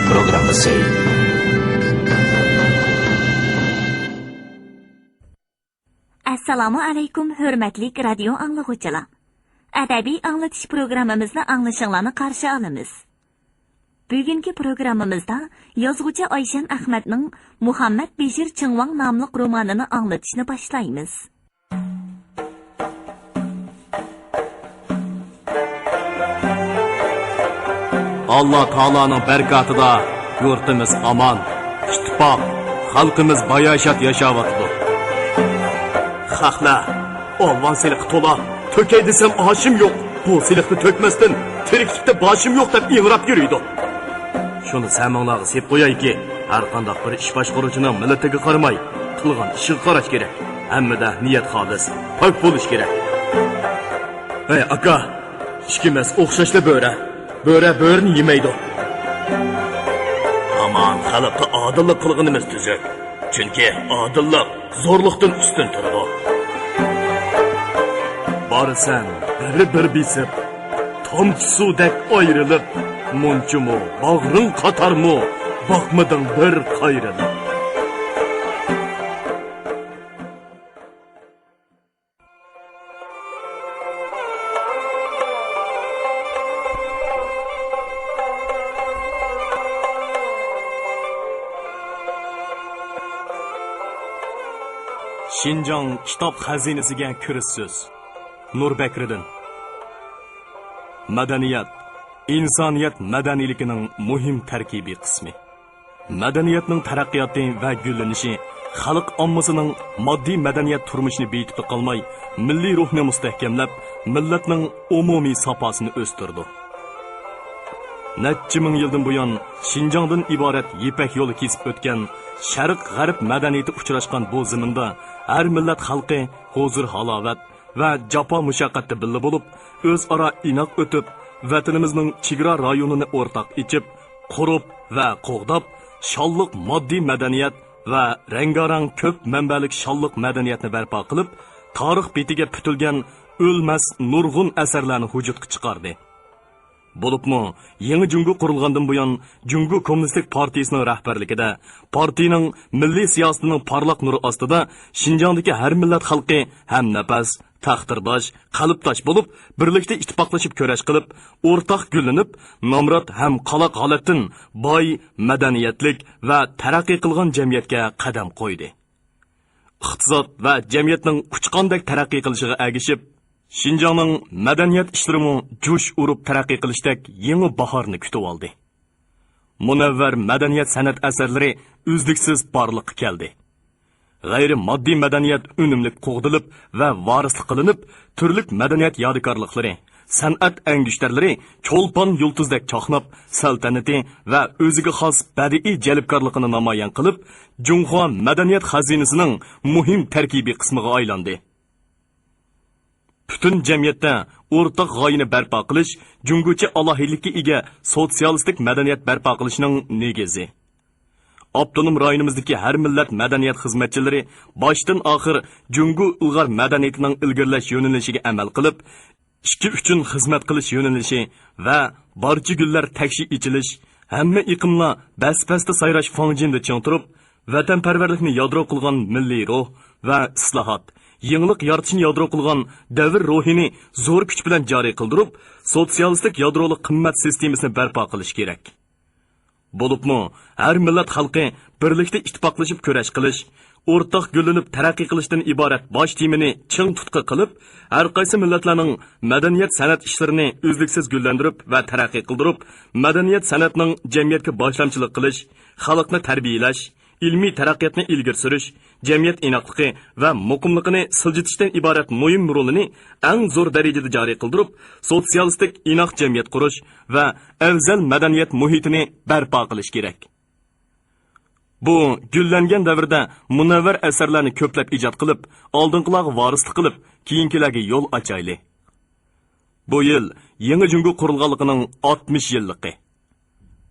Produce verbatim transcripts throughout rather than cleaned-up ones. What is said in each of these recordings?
پروگراممىسى. ئەسسالامۇ ئەلەيكۇم، ھۆرمەتلىك رادىيو ئاڭلىغۇچىلار! ئەدەبىي ئاڭلىتىش پروگراممىمىزنى ئاڭلىشىڭلارنى قارشى ئالىمىز. بۈگۈنكى پروگراممىمىزدا يازغۇچى ئايشەن ئەخمەتنىڭ مۇھەممەد بېشىر چىڭۋاڭ ناملىق رومانىنى ئاڭلىتىشنى باشلايمىز. ئاللا تائالانىڭ بەرىكاتىدا يۇرتىمىز ئامان، ئىتتىپاق، خەلقىمىز باياشات ياشاۋاتىدۇ. خەقلەر ئالۋان سېلىققا تولا، تۆكەي دېسەم ئاشىم يوق، بۇ سېلىقنى تۆكمەستىن تىرىكلىكتە باشىم يوق دەپ ئىڭراپ يۈرىدۇ. شۇنى سەمىڭلارغا سېلىپ قويايكى، ھەرقانداق بىر ئىش باشقۇرغۇچىنىڭ مىللىتىگە قارىماي، قىلغان ئىشىغا قاراش كېرەك. ھەممىدە نىيەت خالىس، پاك بولۇش كېرەك. ھەي، ئاكا، ئىككىمىز ئوخشاشلا بۆرە. بۆرە بۆرىنى يېمەيدۇ. ھامان خەلققە ئادىللىق قىلغىنىمىز تۈزۈك. چۈنكى ئادىللىق زورلۇقتىن ئۈستۈن تۇرىدۇ. بارىسەن بىر-بىر بېسىپ، تامچە سۇدەك ئايرىلىپ، مۇنچىمۇ باغرىڭ قاتارمۇ، باقمىدىڭ بىر قايرىلىپ. شىنجاڭ كىتاب خەزىنىسىگە كىرىش سۆز. نۇر بەكرىدىن. مەدەنىيەت، ئىنسانىيەت مەدەنىيلىكىنىڭ مۇھىم تەركىبىي قىسمى. مەدەنىيەتنىڭ تەرەققىياتى ۋە گۈللىنىشى خەلق ئاممىسىنىڭ ماددىي مەدەنىيەت تۇرمۇشىنى بېيىتىپلا قالماي، مىللىي روھنى مۇستەھكەملەپ، مىللەتنىڭ ئومۇمىي ساپاسىنى ئۆستۈرىدۇ. نەچچە مىڭ يىلدىن بۇيان شىنجاڭدىن ئىبارەت يىپەك يولى كېسىپ ئۆتكەن شەرق غەرب مەدەنىيىتى ئۇچراشقان بۇ زېمىندا ھەر مىللەت خەلقى ھۇزۇر-ھالاۋەت ۋە جاپا-مۇشەققەتتە بىللە بولۇپ، ئۆزئارا ئىناق ئۆتۈپ، ۋەتىنىمىزنىڭ چېگرا رايونىنى ئورتاق ئېچىپ، قۇرۇپ ۋە قوغداپ، شانلىق ماددىي مەدەنىيەت ۋە رەڭگارەڭ كۆپ مەنبەلىك شانلىق مەدەنىيەتنى بەرپا قىلىپ، تارىخ بېتىگە پۈتۈلگەن ئۆلمەس نۇرغۇن ئەسەرلەرنى ۋۇجۇدقا چىقاردى. بولۇپمۇ، يېڭى جۇڭگو قۇرۇلغاندىن بۇيان، جۇڭگو كوممۇنىستىك پارتىيىسىنىڭ رەھبەرلىكىدە، پارتىيىنىڭ مىللىي سىياسىتىنىڭ پارلاق نۇرى ئاستىدا، شىنجاڭدىكى ھەر مىللەت خەلقى ھەمنەپەس، تەقدىرداش، قەلبداش بولۇپ، بىرلىكتە ئىتتىپاقلىشىپ كۈرەش قىلىپ، ئورتاق گۈللىنىپ، نامرات ھەم قالاق ھالەتتىن باي، مەدەنىيەتلىك ۋە تەرەققىي قىلغان جەمئىيەتكە قەدەم قويدى. ئىقتىساد ۋە جەمئىيەتنىڭ ئۇچقاندەك تەرەققىي قىلىشىغا ئەگىشىپ، شىنجاڭنىڭ مەدەنىيەت ئىشلىرىمۇ جۇش ئۇرۇپ تەرەققىي قىلىشتەك يېڭى باھارنى كۈتۈۋالدى. مۇنەۋۋەر مەدەنىيەت سەنئەت ئەسەرلىرى ئۈزلۈكسىز بارلىققا كەلدى. غەيرىي ماددىي مەدەنىيەت ئۈنۈملۈك قوغدىلىپ ۋە ۋارىسلىق قىلىنىپ، تۈرلۈك مەدەنىيەت يادىكارلىقلىرى، سەنئەت ئەڭگۈشتەرلىرى چولپان يۇلتۇزدەك چاقناپ، سەلتەنىتى ۋە ئۆزىگە خاس بەدىئىي جەلپكارلىقىنى نامايان قىلىپ، جۇڭخۇا مەدەنىيەت خەزىنىسىنىڭ مۇھىم تەركىبىي قىسمىغا ئايلاندى. پۈتۈن جەمئىيەتتە ئورتاق غايىنى بەرپا قىلىش جۇڭگوچە ئالاھىدىلىككە ئىگە سوتسىيالىستىك مەدەنىيەت بەرپا قىلىشنىڭ نېگىزى. ئاپتونوم رايونىمىزدىكى ھەر مىللەت مەدەنىيەت خىزمەتچىلىرى باشتىن ئاخىر جۇڭگو ئىلغار مەدەنىيىتىنىڭ ئىلگىرىلەش يۆنىلىشىگە ئەمەل قىلىپ، ئىككى ئۈچۈن خىزمەت قىلىش يۆنىلىشى ۋە بارچە گۈللەر تەكشى ئېچىلىش، ھەممە ئېقىملار بەس-بەستە سايراش فاڭجېنىدا چىڭ تۇرۇپ، ۋەتەنپەرۋەرلىكنى يادرو قىلغان مىللىي روھ ۋە ئىسلاھات، يېڭىلىق يارىتىشنى يادرو قىلغان دەۋر روھىنى زور كۈچ بىلەن جارى قىلدۇرۇپ، سوتسىيالىستىك يادرولۇق قىممەت سىستېمىسىنى بەرپا قىلىش كېرەك. بولۇپمۇ، ھەر مىللەت خەلقى بىرلىكتە ئىتتىپاقلىشىپ كۈرەش قىلىش، ئورتاق گۈللىنىپ تەرەققىي قىلىشتىن ئىبارەت باش تېمىنى چىڭ تۇتقا قىلىپ، ھەر قايسى مىللەتلەرنىڭ مەدەنىيەت سەنئەت ئىشلىرىنى ئۈزلۈكسىز گۈللەندۈرۈپ ۋە تەرەققىي قىلدۇرۇپ، مەدەنىيەت سەنئەتنىڭ جەمئىيەتكە باشلامچىلىق قىلىش، خەلقنى تەربىيەلەش، ئىلمىي تەرەققىياتنى ئىلگىرى سۈرۈش، جەمئىيەت ئىناقلىقى ۋە مۇقىملىقىنى سىلجىتىشتىن ئىبارەت مۇھىم رولىنى ئەڭ زور دەرىجىدە جارى قىلدۇرۇپ، سوتسىيالىستىك ئىناق جەمئىيەت قۇرۇش ۋە ئەۋزەل مەدەنىيەت مۇھىتىنى بەرپا قىلىش كېرەك. بۇ گۈللەنگەن دەۋردە مۇنەۋۋەر ئەسەرلەرنى كۆپلەپ ئىجاد قىلىپ، ئالدىنقىلارغا ۋارىسلىق قىلىپ، كېيىنكىلەرگە يول ئاچايلى. بۇ يىل يېڭى جۇڭگو قۇرۇلغانلىقىنىڭ ئاتمىش يىللىقى.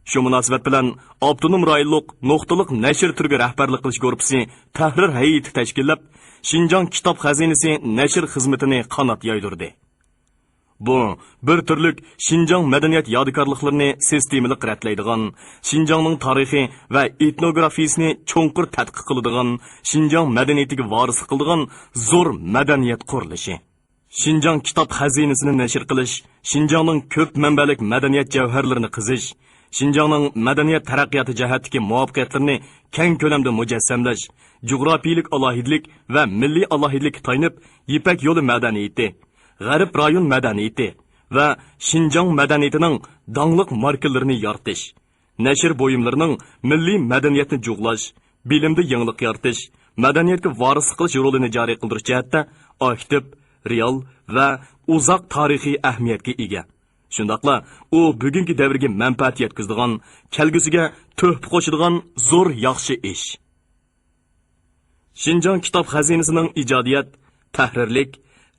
شۇ مۇناسىۋەت بىلەن ئاپتونوم رايونلۇق نۇقتىلىق نەشر تۈرىگە رەھبەرلىك قىلىش گۇرۇپپىسى تەھرىر ھەيئىتى تەشكىللەپ، شىنجاڭ كىتاب خەزىنىسى نەشر خىزمىتىنى قانات يايدۇردى. بۇ بىر تۈرلۈك شىنجاڭ مەدەنىيەت يادىكارلىقلىرىنى سىستېمىلىق رەتلەيدىغان، شىنجاڭنىڭ تارىخى ۋە ئېتنوگرافىيىسىنى چوڭقۇر تەتقىق قىلىدىغان، شىنجاڭ مەدەنىيىتىگە ۋارىسلىق قىلىدىغان زور مەدەنىيەت قۇرۇلۇشى. شىنجاڭ كىتاب خەزىنىسىنى نەشر قىلىش، شىنجاڭنىڭ كۆپ مەنبەلىك مەدەنىيەت جەۋھەرلىرىنى قېزىش، شىنجاڭنىڭ مەدەنىيەت تەرەققىياتى جەھەتتىكى مۇۋەپپەقىيەتلىرىنى كەڭ كۆلەمدە مۇجەسسەملەش، جۇغراپىيىلىك ئالاھىدىلىك ۋە مىللىي ئالاھىدىلىككە تايىنىپ، يىپەك يولى مەدەنىيىتى، غەرب رايون مەدەنىيىتى ۋە شىنجاڭ مەدەنىيىتىنىڭ داڭلىق ماركىلىرىنى يارىتىش، نەشر بۇيۇملىرىنىڭ مىللىي مەدەنىيەتنى جۇغلاش، بىلىمدە يېڭىلىق يارىتىش، مەدەنىيەتكە ۋارىسلىق قىلىش رولىنى جارى قىلدۇرۇش جەھەتتە ئاكتىپ، رېئال ۋە ئۇزاق تارىخىي ئەھمىيەتكە ئىگە. شۇنداقلا ئۇ بۈگۈنكى دەۋرگە مەنپەئەت يەتكۈزىدىغان، كەلگۈسىگە تۆھپە قوشىدىغان زور ياخشى ئىش. شىنجاڭ كىتاب خەزىنىسىنىڭ ئىجادىيەت، تەھرىرلىك،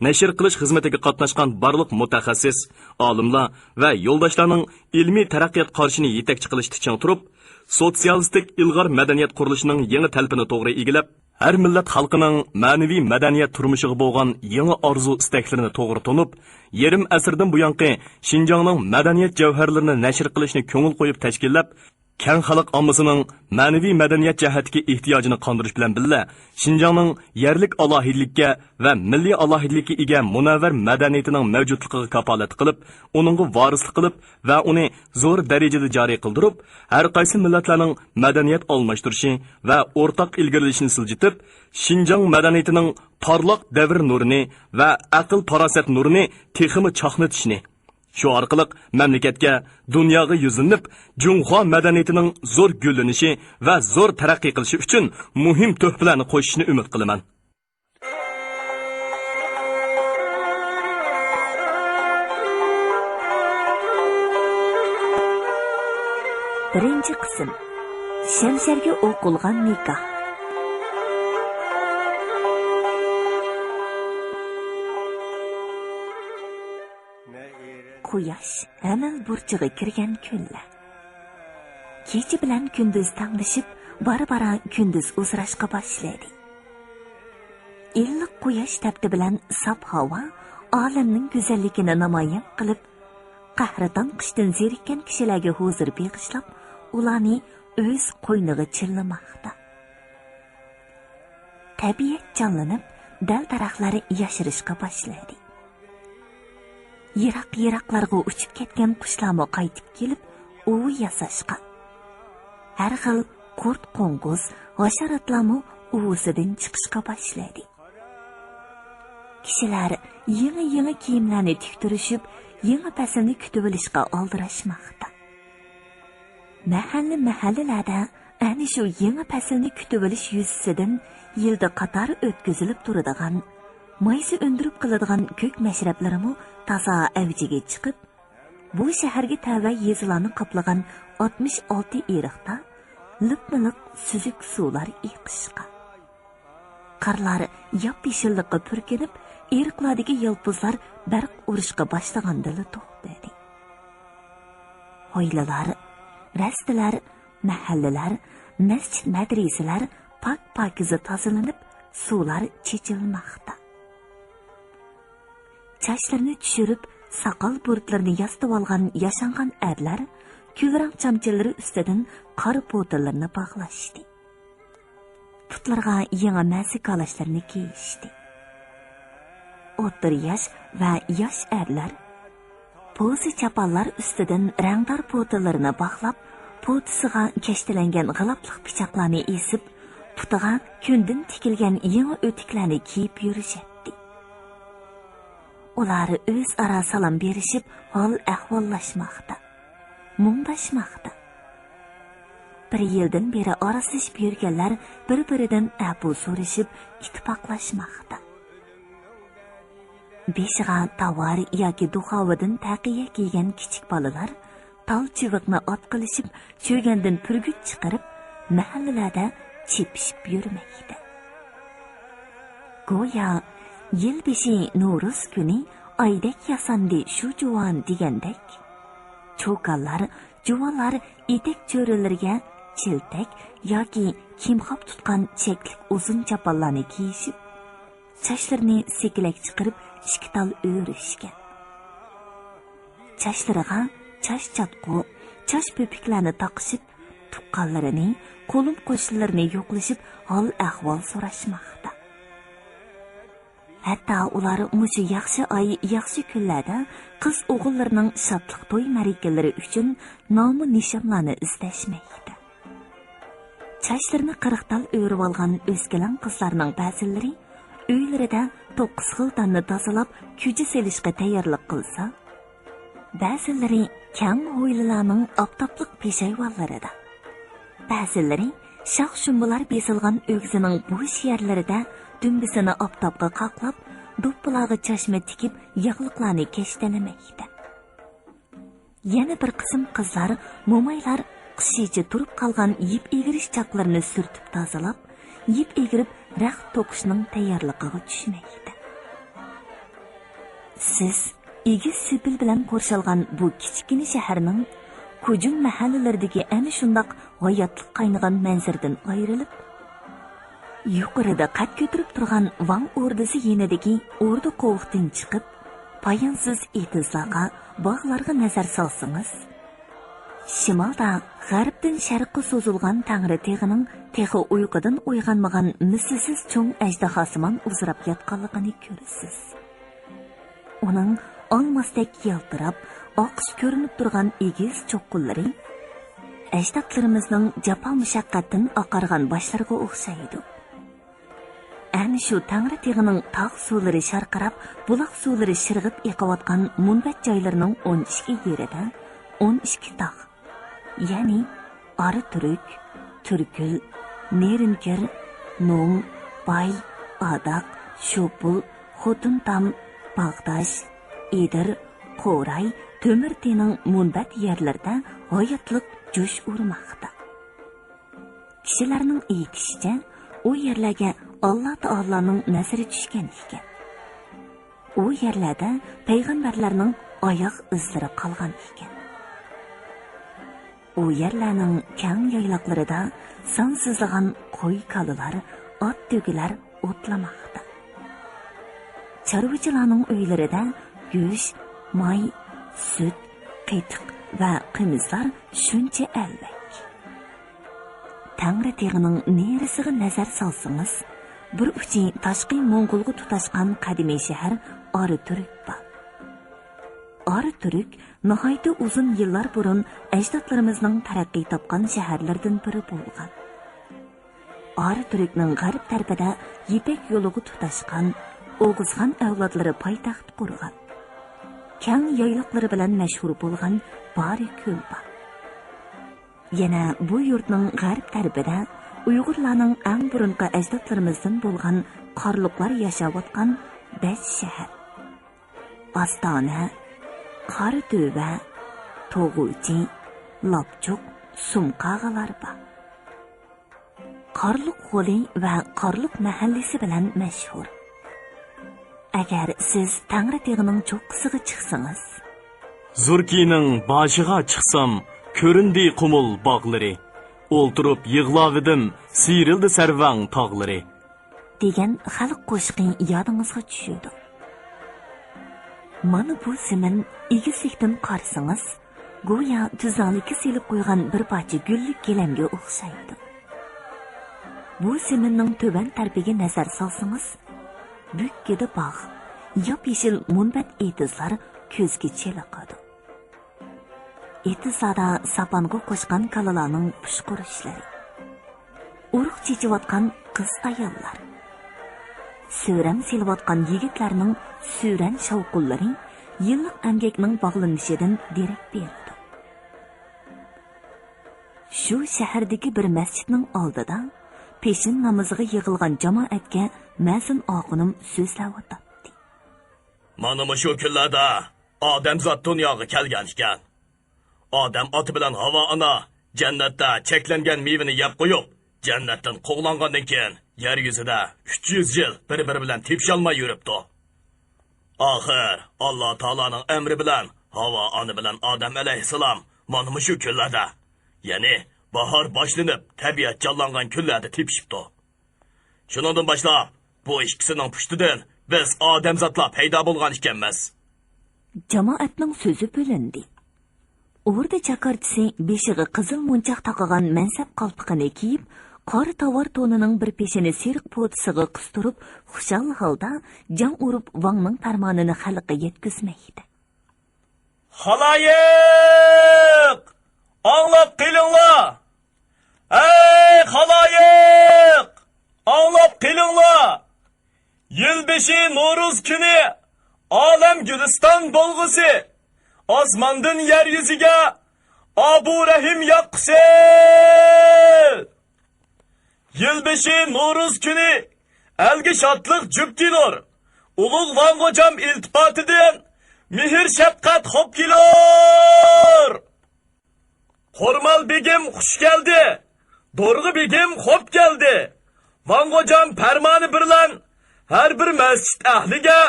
نەشر قىلىش خىزمىتىگە قاتناشقان بارلىق مۇتەخەسسىس، ئالىملار ۋە يولداشلارنىڭ ئىلمىي تەرەققىيات قارىشىنى يېتەكچى قىلىشتا چىڭ تۇرۇپ، سوتسىيالىستىك ئىلغار مەدەنىيەت قۇرۇلۇشىنىڭ يېڭى تەلىپىنى توغرا ئىگىلەپ، ھەر مىللەت خەلقىنىڭ مەنىۋى مەدەنىيەت تۇرمۇشىغا بولغان يېڭى ئارزۇ-ئىستەكلىرىنى توغرا تونۇپ، يېرىم ئەسىردىن بۇيانقى شىنجاڭنىڭ مەدەنىيەت جەۋھەرلىرىنى نەشر قىلىشنى كۆڭۈل قويۇپ تەشكىللەپ، كەڭ خەلق ئاممىسىنىڭ مەنىۋى مەدەنىيەت جەھەتتىكى ئېھتىياجىنى قاندۇرۇش بىلەن بىللە، شىنجاڭنىڭ يەرلىك ئالاھىدىلىككە ۋە مىللىي ئالاھىدىلىككە ئىگە مۇنەۋۋەر مەدەنىيىتىنىڭ مەۋجۇتلۇقىغا كاپالەتلىك قىلىپ، ئۇنىڭغا ۋارىسلىق قىلىپ ۋە ئۇنى زور دەرىجىدە جارى قىلدۇرۇپ، ھەر قايسى مىللەتلەرنىڭ مەدەنىيەت ئالماشتۇرۇشى ۋە ئورتاق ئىلگىرىلىشىنى سىلجىتىپ، شىنجاڭ مەدەنىيىتىنىڭ پارلاق دەۋر نۇرىنى ۋە ئەقىل-پاراسەت نۇرىنى تېخىمۇ چاقنىتىشنى، شۇ ئارقىلىق مەملىكەتكە، دۇنياغا يۈزلىنىپ، جۇڭخۇا مەدەنىيىتىنىڭ زور گۈللىنىشى ۋە زور تەرەققىي قىلىشى ئۈچۈن مۇھىم تۆھپىلەرنى قوشۇشىنى ئۈمىد قىلىمەن. بىرىنچى قىسىم. شەمشەرگە ئوقۇلغان نىكاھ. قۇياش ھەمەل بۇرچىغا كىرگەن كۈنلەر. كېچە بىلەن كۈندۈز تەڭلىشىپ، بارا-بارا كۈندۈز ئۇزىراشقا باشلىدى. ئىللىق قۇياش تەپتى بىلەن ساپ ھاۋا ئالەمنىڭ گۈزەللىكىنى نامايان قىلىپ، قەھرىتان قىشتىن زېرىككەن كىشىلەرگە ھۇزۇر بېغىشلاپ، ئۇلارنى ئۆز قوينىغا چىللىماقتا. تەبىئەت جانلىنىپ، دەل-دەرەخلەر ياشىرىشقا باشلىدى. يىراق-يىراقلارغا ئۇچۇپ كەتكەن قۇشلارمۇ قايتىپ كېلىپ، ئۇۋا ياساشقا. ھەر خىل قۇرت-قوڭغۇز، ھاشاراتلارمۇ ئۇۋىسىدىن چىقىشقا باشلىدى. كىشىلەر يېڭى-يېڭى كىيىملەرنى تىكتۈرۈشۈپ، يېڭى پەسىلنى كۈتۈۋېلىشقا ئالدىراشماقتا. مەھەللە-مەھەللىلەردە ئەنە شۇ يېڭى پەسىلنى كۈتۈۋېلىش يۈزىسىدىن يىلدا قاتار ئۆتكۈزۈلۈپ تۇرىدىغان، مايسا ئۈندۈرۈپ قىلىدىغان كۆك مەشرەپلىرىمۇ تازا ئەۋجىگە چىقىپ، بۇ شەھەرگە تەۋە يېزىلارنى قاپلىغان ئاتمىش ئالتە ئېرىقتا لىپمۇلىق سۈزۈك سۇلار ئېقىشقا. قارلار ياپيېشىللىققا پۈركىنىپ، ئېرىقلاردىكى يالپۇزلار بەرق ئۇرۇشقا باشلىغاندىلا توختىدى. ھويلىلار، رەستىلەر، مەھەللىلەر، مەسچىت-مەدرىسىلەر پاك-پاكىزە تازىلىنىپ، سۇلار چېچىلماقتا. چاچلىرىنى چۈشۈرۈپ، ساقال-بۇرۇتلىرىنى ياسىتىۋالغان ياشانغان ئەرلەر كۈلرەڭ چامچىلىرى ئۈستىدىن قارا پوتىلىرىنى باغلاشتى. پۇتلىرىغا يېڭى مەسە كالاشلىرىنى كىيىشتى. ئوتتۇرا ياش ۋە ياش ئەرلەر پوزا چاپانلار ئۈستىدىن رەڭدار پوتىلىرىنى باغلاپ، پوتىسىغا كەشتىلەنگەن غىلاپلىق پىچاقلارنى ئېسىپ، پۇتىغا كۈندىن تىكىلگەن يېڭى ئۆتۈكلەرنى كىيىپ يۈرۈشەتتى. ئۇلار ئۆزئارا سالام بېرىشىپ، ھال-ئەھۋاللاشماقتا، مۇڭداشماقتا. بىر يىلدىن بېرى ئارىلىشىپ يۈرگەنلەر بىر-بىرىدىن ئەپۇ سورىشىپ، ئىتتىپاقلاشماقتا. بېشىغا تاۋار ياكى دۇخاۋىدىن تەقىيە كىيگەن كىچىك بالىلار تال چىۋىقنى ئاتقىلىشىپ، چۆگەندىن پۈرگۈت چىقىرىپ، مەھەللىلەردە چېپىشىپ يۈرمەكتە. گويا يىل بېشى نورۇز كۈنى ئايدەك ياساندى شۇ جۇۋان دېگەندەك، چوكانلار، جۇۋانلار ئېتەك چۆرىلىرىگە چىلتەك ياكى كىمخاپ تۇتقان چەكلىك ئۇزۇن چاپانلارنى كىيىشىپ، چاچلىرىنى سېكىلەك چىقىرىپ، ئىككى تال ئۆرۈشكەن. چاچلىرىغا چاچ چاتقۇ، چاچ پۆپۈكلەرنى تاقىشىپ، تۇغقانلىرىنى، قولۇم-قوشنىلىرىنى يوقلىشىپ، ھال-ئەھۋال سوراشماقتا. ھەتتا ئۇلار مۇشۇ ياخشى ئاي، ياخشى كۈنلەردە قىز-ئوغۇللىرىنىڭ شادلىق توي مەرىكىلىرى ئۈچۈن نامۇ-نىشانلارنى ئىزدەشمەكتە. چاچلىرىنى قىرىق تال ئۆرۈۋالغان ئۆسكىلەڭ قىزلارنىڭ بەزىلىرى ئۆيلىرىدە توققۇز خىل داننى تازىلاپ، كۈجە سېلىشقا تەييارلىق قىلسا، بەزىلىرى كەڭ ھويلىلارنىڭ ئاپتاپلىق پېشايۋانلىرىدا، بەزىلىرى شاخ-شۇمبىلار بېسىلغان ئۆگزىنىڭ بوش يەرلىرىدە دۈمبىسىنى ئاپتاپقا قاقلاپ، دوپپىلارغا چاشما تىكىپ، ياغلىقلارنى كەشتەلىمەكتە. يەنە بىر قىسىم قىزلار، مومايلار قىشىچە تۇرۇپ قالغان يىپ ئېگىرىش چاقلىرىنى سۈرتۈپ تازىلاپ، يىپ ئېگىرىپ رەخت توقۇشنىڭ تەييارلىقىغا چۈشمەكتە. سىز ئېگىز سېپىل بىلەن قورشالغان بۇ كىچىككىنە شەھەرنىڭ كۇجۇڭ مەھەللىلىرىدىكى ئەنە شۇنداق ھاياتلىق قاينىغان مەنزىرىدىن ئايرىلىپ، يۇقىرىدا قەد كۆتۈرۈپ تۇرغان ۋاڭ ئوردىسى يېنىدىكى ئوردا قوۋۇقتىن چىقىپ، پايانسىز ئېتىزلارغا، باغلارغا نەزەر سالسىڭىز، شىمالدا غەربتىن شەرققە سوزۇلغان تەڭرىتېغىنىڭ تېخى ئۇيقۇدىن ئويغانمىغان مىسلىسىز چوڭ ئەجدىھاسىمان ئۇزىراپ ياتقانلىقىنى كۆرىسىز. ئۇنىڭ ئالماستەك يالتىراپ، ئاققۇچ كۆرۈنۈپ تۇرغان ئېگىز چوققىلىرى ئەجدادلىرىمىزنىڭ جاپا-مۇشەققەتتىن ئاقارغان باشلىرىغا ئوخشايدۇ. ئەنە شۇ تەڭرىتېغىنىڭ تاغ سۇلىرى شارقىراپ، بۇلاق سۇلىرى شىرغىپ ئېقىۋاتقان مۇنبەت جايلىرىنىڭ ئون ئىككى يېرىدە ئون ئىككى تاغ، يەنى ئارا تۈرك، تۈركۈل، نېرىنكىر، نوم، باي، ئاداق، شوپۇل، خوتۇنتام، باغداش، ئېدىر، قوراي، تۆمۈرتېنىڭ مۇنبەت يەرلىرىدە ھاياتلىق جۇش ئۇرماقتا. كىشىلەرنىڭ ئېيتىشىچە، ئۇ يەرلەرگە ئاللا تائالانىڭ نەزىرى چۈشكەن ئىكەن. ئۇ يەرلەردە پەيغەمبەرلەرنىڭ ئاياغ ئىزلىرى قالغان ئىكەن. ئۇ يەرلەرنىڭ كەڭ يايلاقلىرىدا سانسىزلىغان قوي-كالىلار، ئات-تۆگىلەر ئوتلىماقتا. چارۋىچىلارنىڭ ئۆيلىرىدە گۆش، ماي، سۈت، قېتىق ۋە قىمىزلار شۇنچە ئەلۋەك. تەڭرىتېغىنىڭ نېرىسىغا نەزەر سالسىڭىز، بىر ئۇچى تاشقى موڭغۇلغا تۇتاشقان قەدىمىي شەھەر ئاراتۈرك بار. ئاراتۈرك ناھايىتى ئۇزۇن يىللار بۇرۇن ئەجدادلىرىمىزنىڭ تەرەققىي تاپقان شەھەرلىرىدىن بىرى بولغان. ئاراتۈركنىڭ غەرب تەرىپىدە يىپەك يولىغا تۇتاشقان ئوغۇزخان ئەۋلادلىرى پايتەخت قۇرغان، كەڭ يايلاقلىرى بىلەن مەشھۇر بولغان بارى كۆل بار. يەنە بۇ يۇرتنىڭ غەرب تەرىپىدە ئۇيغۇرلارنىڭ ئەڭ بۇرۇنقى ئەجدادلىرىمىزدىن بولغان قارلۇقلار ياشاۋاتقان بەش شەھەر، ئاستانە، قاراتۆۋە، توغۇچى، لاپچۇق، سۇمقاغىلار بار. قارلۇق غولى ۋە قارلۇق مەھەللىسى بىلەن مەشھۇر. ئەگەر سىز تەڭرىتېغىنىڭ چوققىسىغا چىقسىڭىز، زۇركىنىڭ باشىغا چىقسام، كۆرۈندى قۇمۇل باغلىرى. ئولتۇرۇپ يىغلاۋىدىم، سىيرىلدى سەرۋەڭ تاغلىرى. دېگەن خەلق قوشىقى يادىڭىزغا چۈشىدۇ. مانا بۇ زېمىن ئېگىزلىكتىن قارىسىڭىز، گويا تۈزلەڭلىككە سېلىپ قويغان بىر پارچە گۈللۈك گىلەمگە ئوخشايدۇ. بۇ زېمىننىڭ تۆۋەن تەرىپىگە نەزەر سالسىڭىز، بۈككىدە باغ، ياپيېشىل مۇنبەت ئېتىزلار كۆزگە چېلىقىدۇ. ئېتىزلاردا ساپانغا قوشقان كالىلارنىڭ پۇشقۇرۇشلىرى، ئۇرۇق چېچىۋاتقان قىز-ئاياللار، سۆرەن سېلىۋاتقان يىگىتلەرنىڭ سۈرەن شاۋقۇنلىرى يىللىق ئەمگەكنىڭ باغلىنىشىدىن دېرەك بېرىدۇ. شۇ شەھەردىكى بىر مەسچىتنىڭ ئالدىدا پېشىن نامىزىغا يىغىلغان جامائەتكە مەزىن ئاخۇنۇم سۆزلەۋاتاتتى. مانا مۇشۇ كۈنلەردە ئادەمزات دۇنياغا كەلگەن ئىكەن. ئادەم ئاتا بىلەن ھاۋا ئانا جەننەتتە چەكلەنگەن مېۋىنى يەپ قويۇپ، جەننەتتىن قوغلانغاندىن كېيىن، يەر يۈزىدە ئۈچ يۈز يىل بىر-بىرى بىلەن تېپىشالماي يۈرۈپتۇ. ئاخىر ئاللا تائالانىڭ ئەمرى بىلەن ھاۋا ئانا بىلەن ئادەم ئەلەيھىسسالام مانا مۇشۇ كۈنلەردە، يەنى باھار باشلىنىپ، تەبىئەت جانلانغان كۈنلەردە تېپىشىپتۇ. شۇنىڭدىن باشلاپ، بۇ ئىككىسىنىڭ پۇشتىدىن بىز ئادەمزاتلار پەيدا بولغان ئىكەنمىز. جامائەتنىڭ سۆزى بۆلۈندى. ئوردا جاكارچىسى بېشىغا قىزىل مونچاق تاقىغان مەنسەپ قالپىقىنى كىيىپ، قارا تاۋار تونىنىڭ بىر پېشىنى سېرىق پوتىسىغا قىستۇرۇپ، خۇشال ھالدا جاڭ ئۇرۇپ، ۋاڭنىڭ پەرمانىنى خەلققە يەتكۈزمەكتە. خالايىق! ئاڭلاپ قېلىڭلار! ئەي خالايىق! ئاڭلاپ قېلىڭلار! يىلبېشى نورۇز كۈنى ئالەم گۈلىستان بولغۇسى، ئاسماندىن يەر يۈزىگە ئابۇ رەھىم ياغقۇسى! يىلبېشى نورۇز كۈنى ئەلگە شادلىق جۈپ كېلۇر، ئۇلۇغ ۋاڭغوجام ئىلتىپاتىدىن مېھىر شەپقەت خوپ كېلۇر! قورمال بېگىم خۇش كەلدى، دورغا بېگىم خوپ كەلدى. ۋاڭغوجام پەرمانى بىرلەن ھەر بىر مەسچىت ئەھلىگە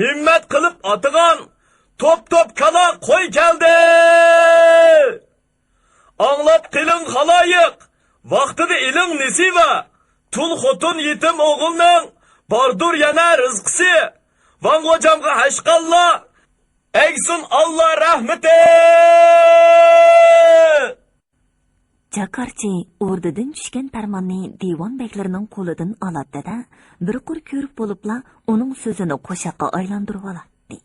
ھىممەت قىلىپ ئاتىغان توپ-توپ كالا قوي كەلدى. ئاڭلاپ قېلىڭ خالايىق، ۋاقتىدا ئېلىڭ نېسىۋە، تۇل خوتۇن يېتىم ئوغۇلنىڭ باردۇر يەنە رىزقىسى. ۋاڭغوجامغا ھەشقاللا ئەگسۇن ئاللا رەھمىتى! جاكارچى ئوردىدىن چۈشكەن پەرماننى دىۋان بەگلىرىنىڭ قولىدىن ئالاتتى-دە، بىر قۇر كۆرۈپ بولۇپلا ئۇنىڭ سۆزىنى قوشاققا ئايلاندۇرۇۋالاتتى.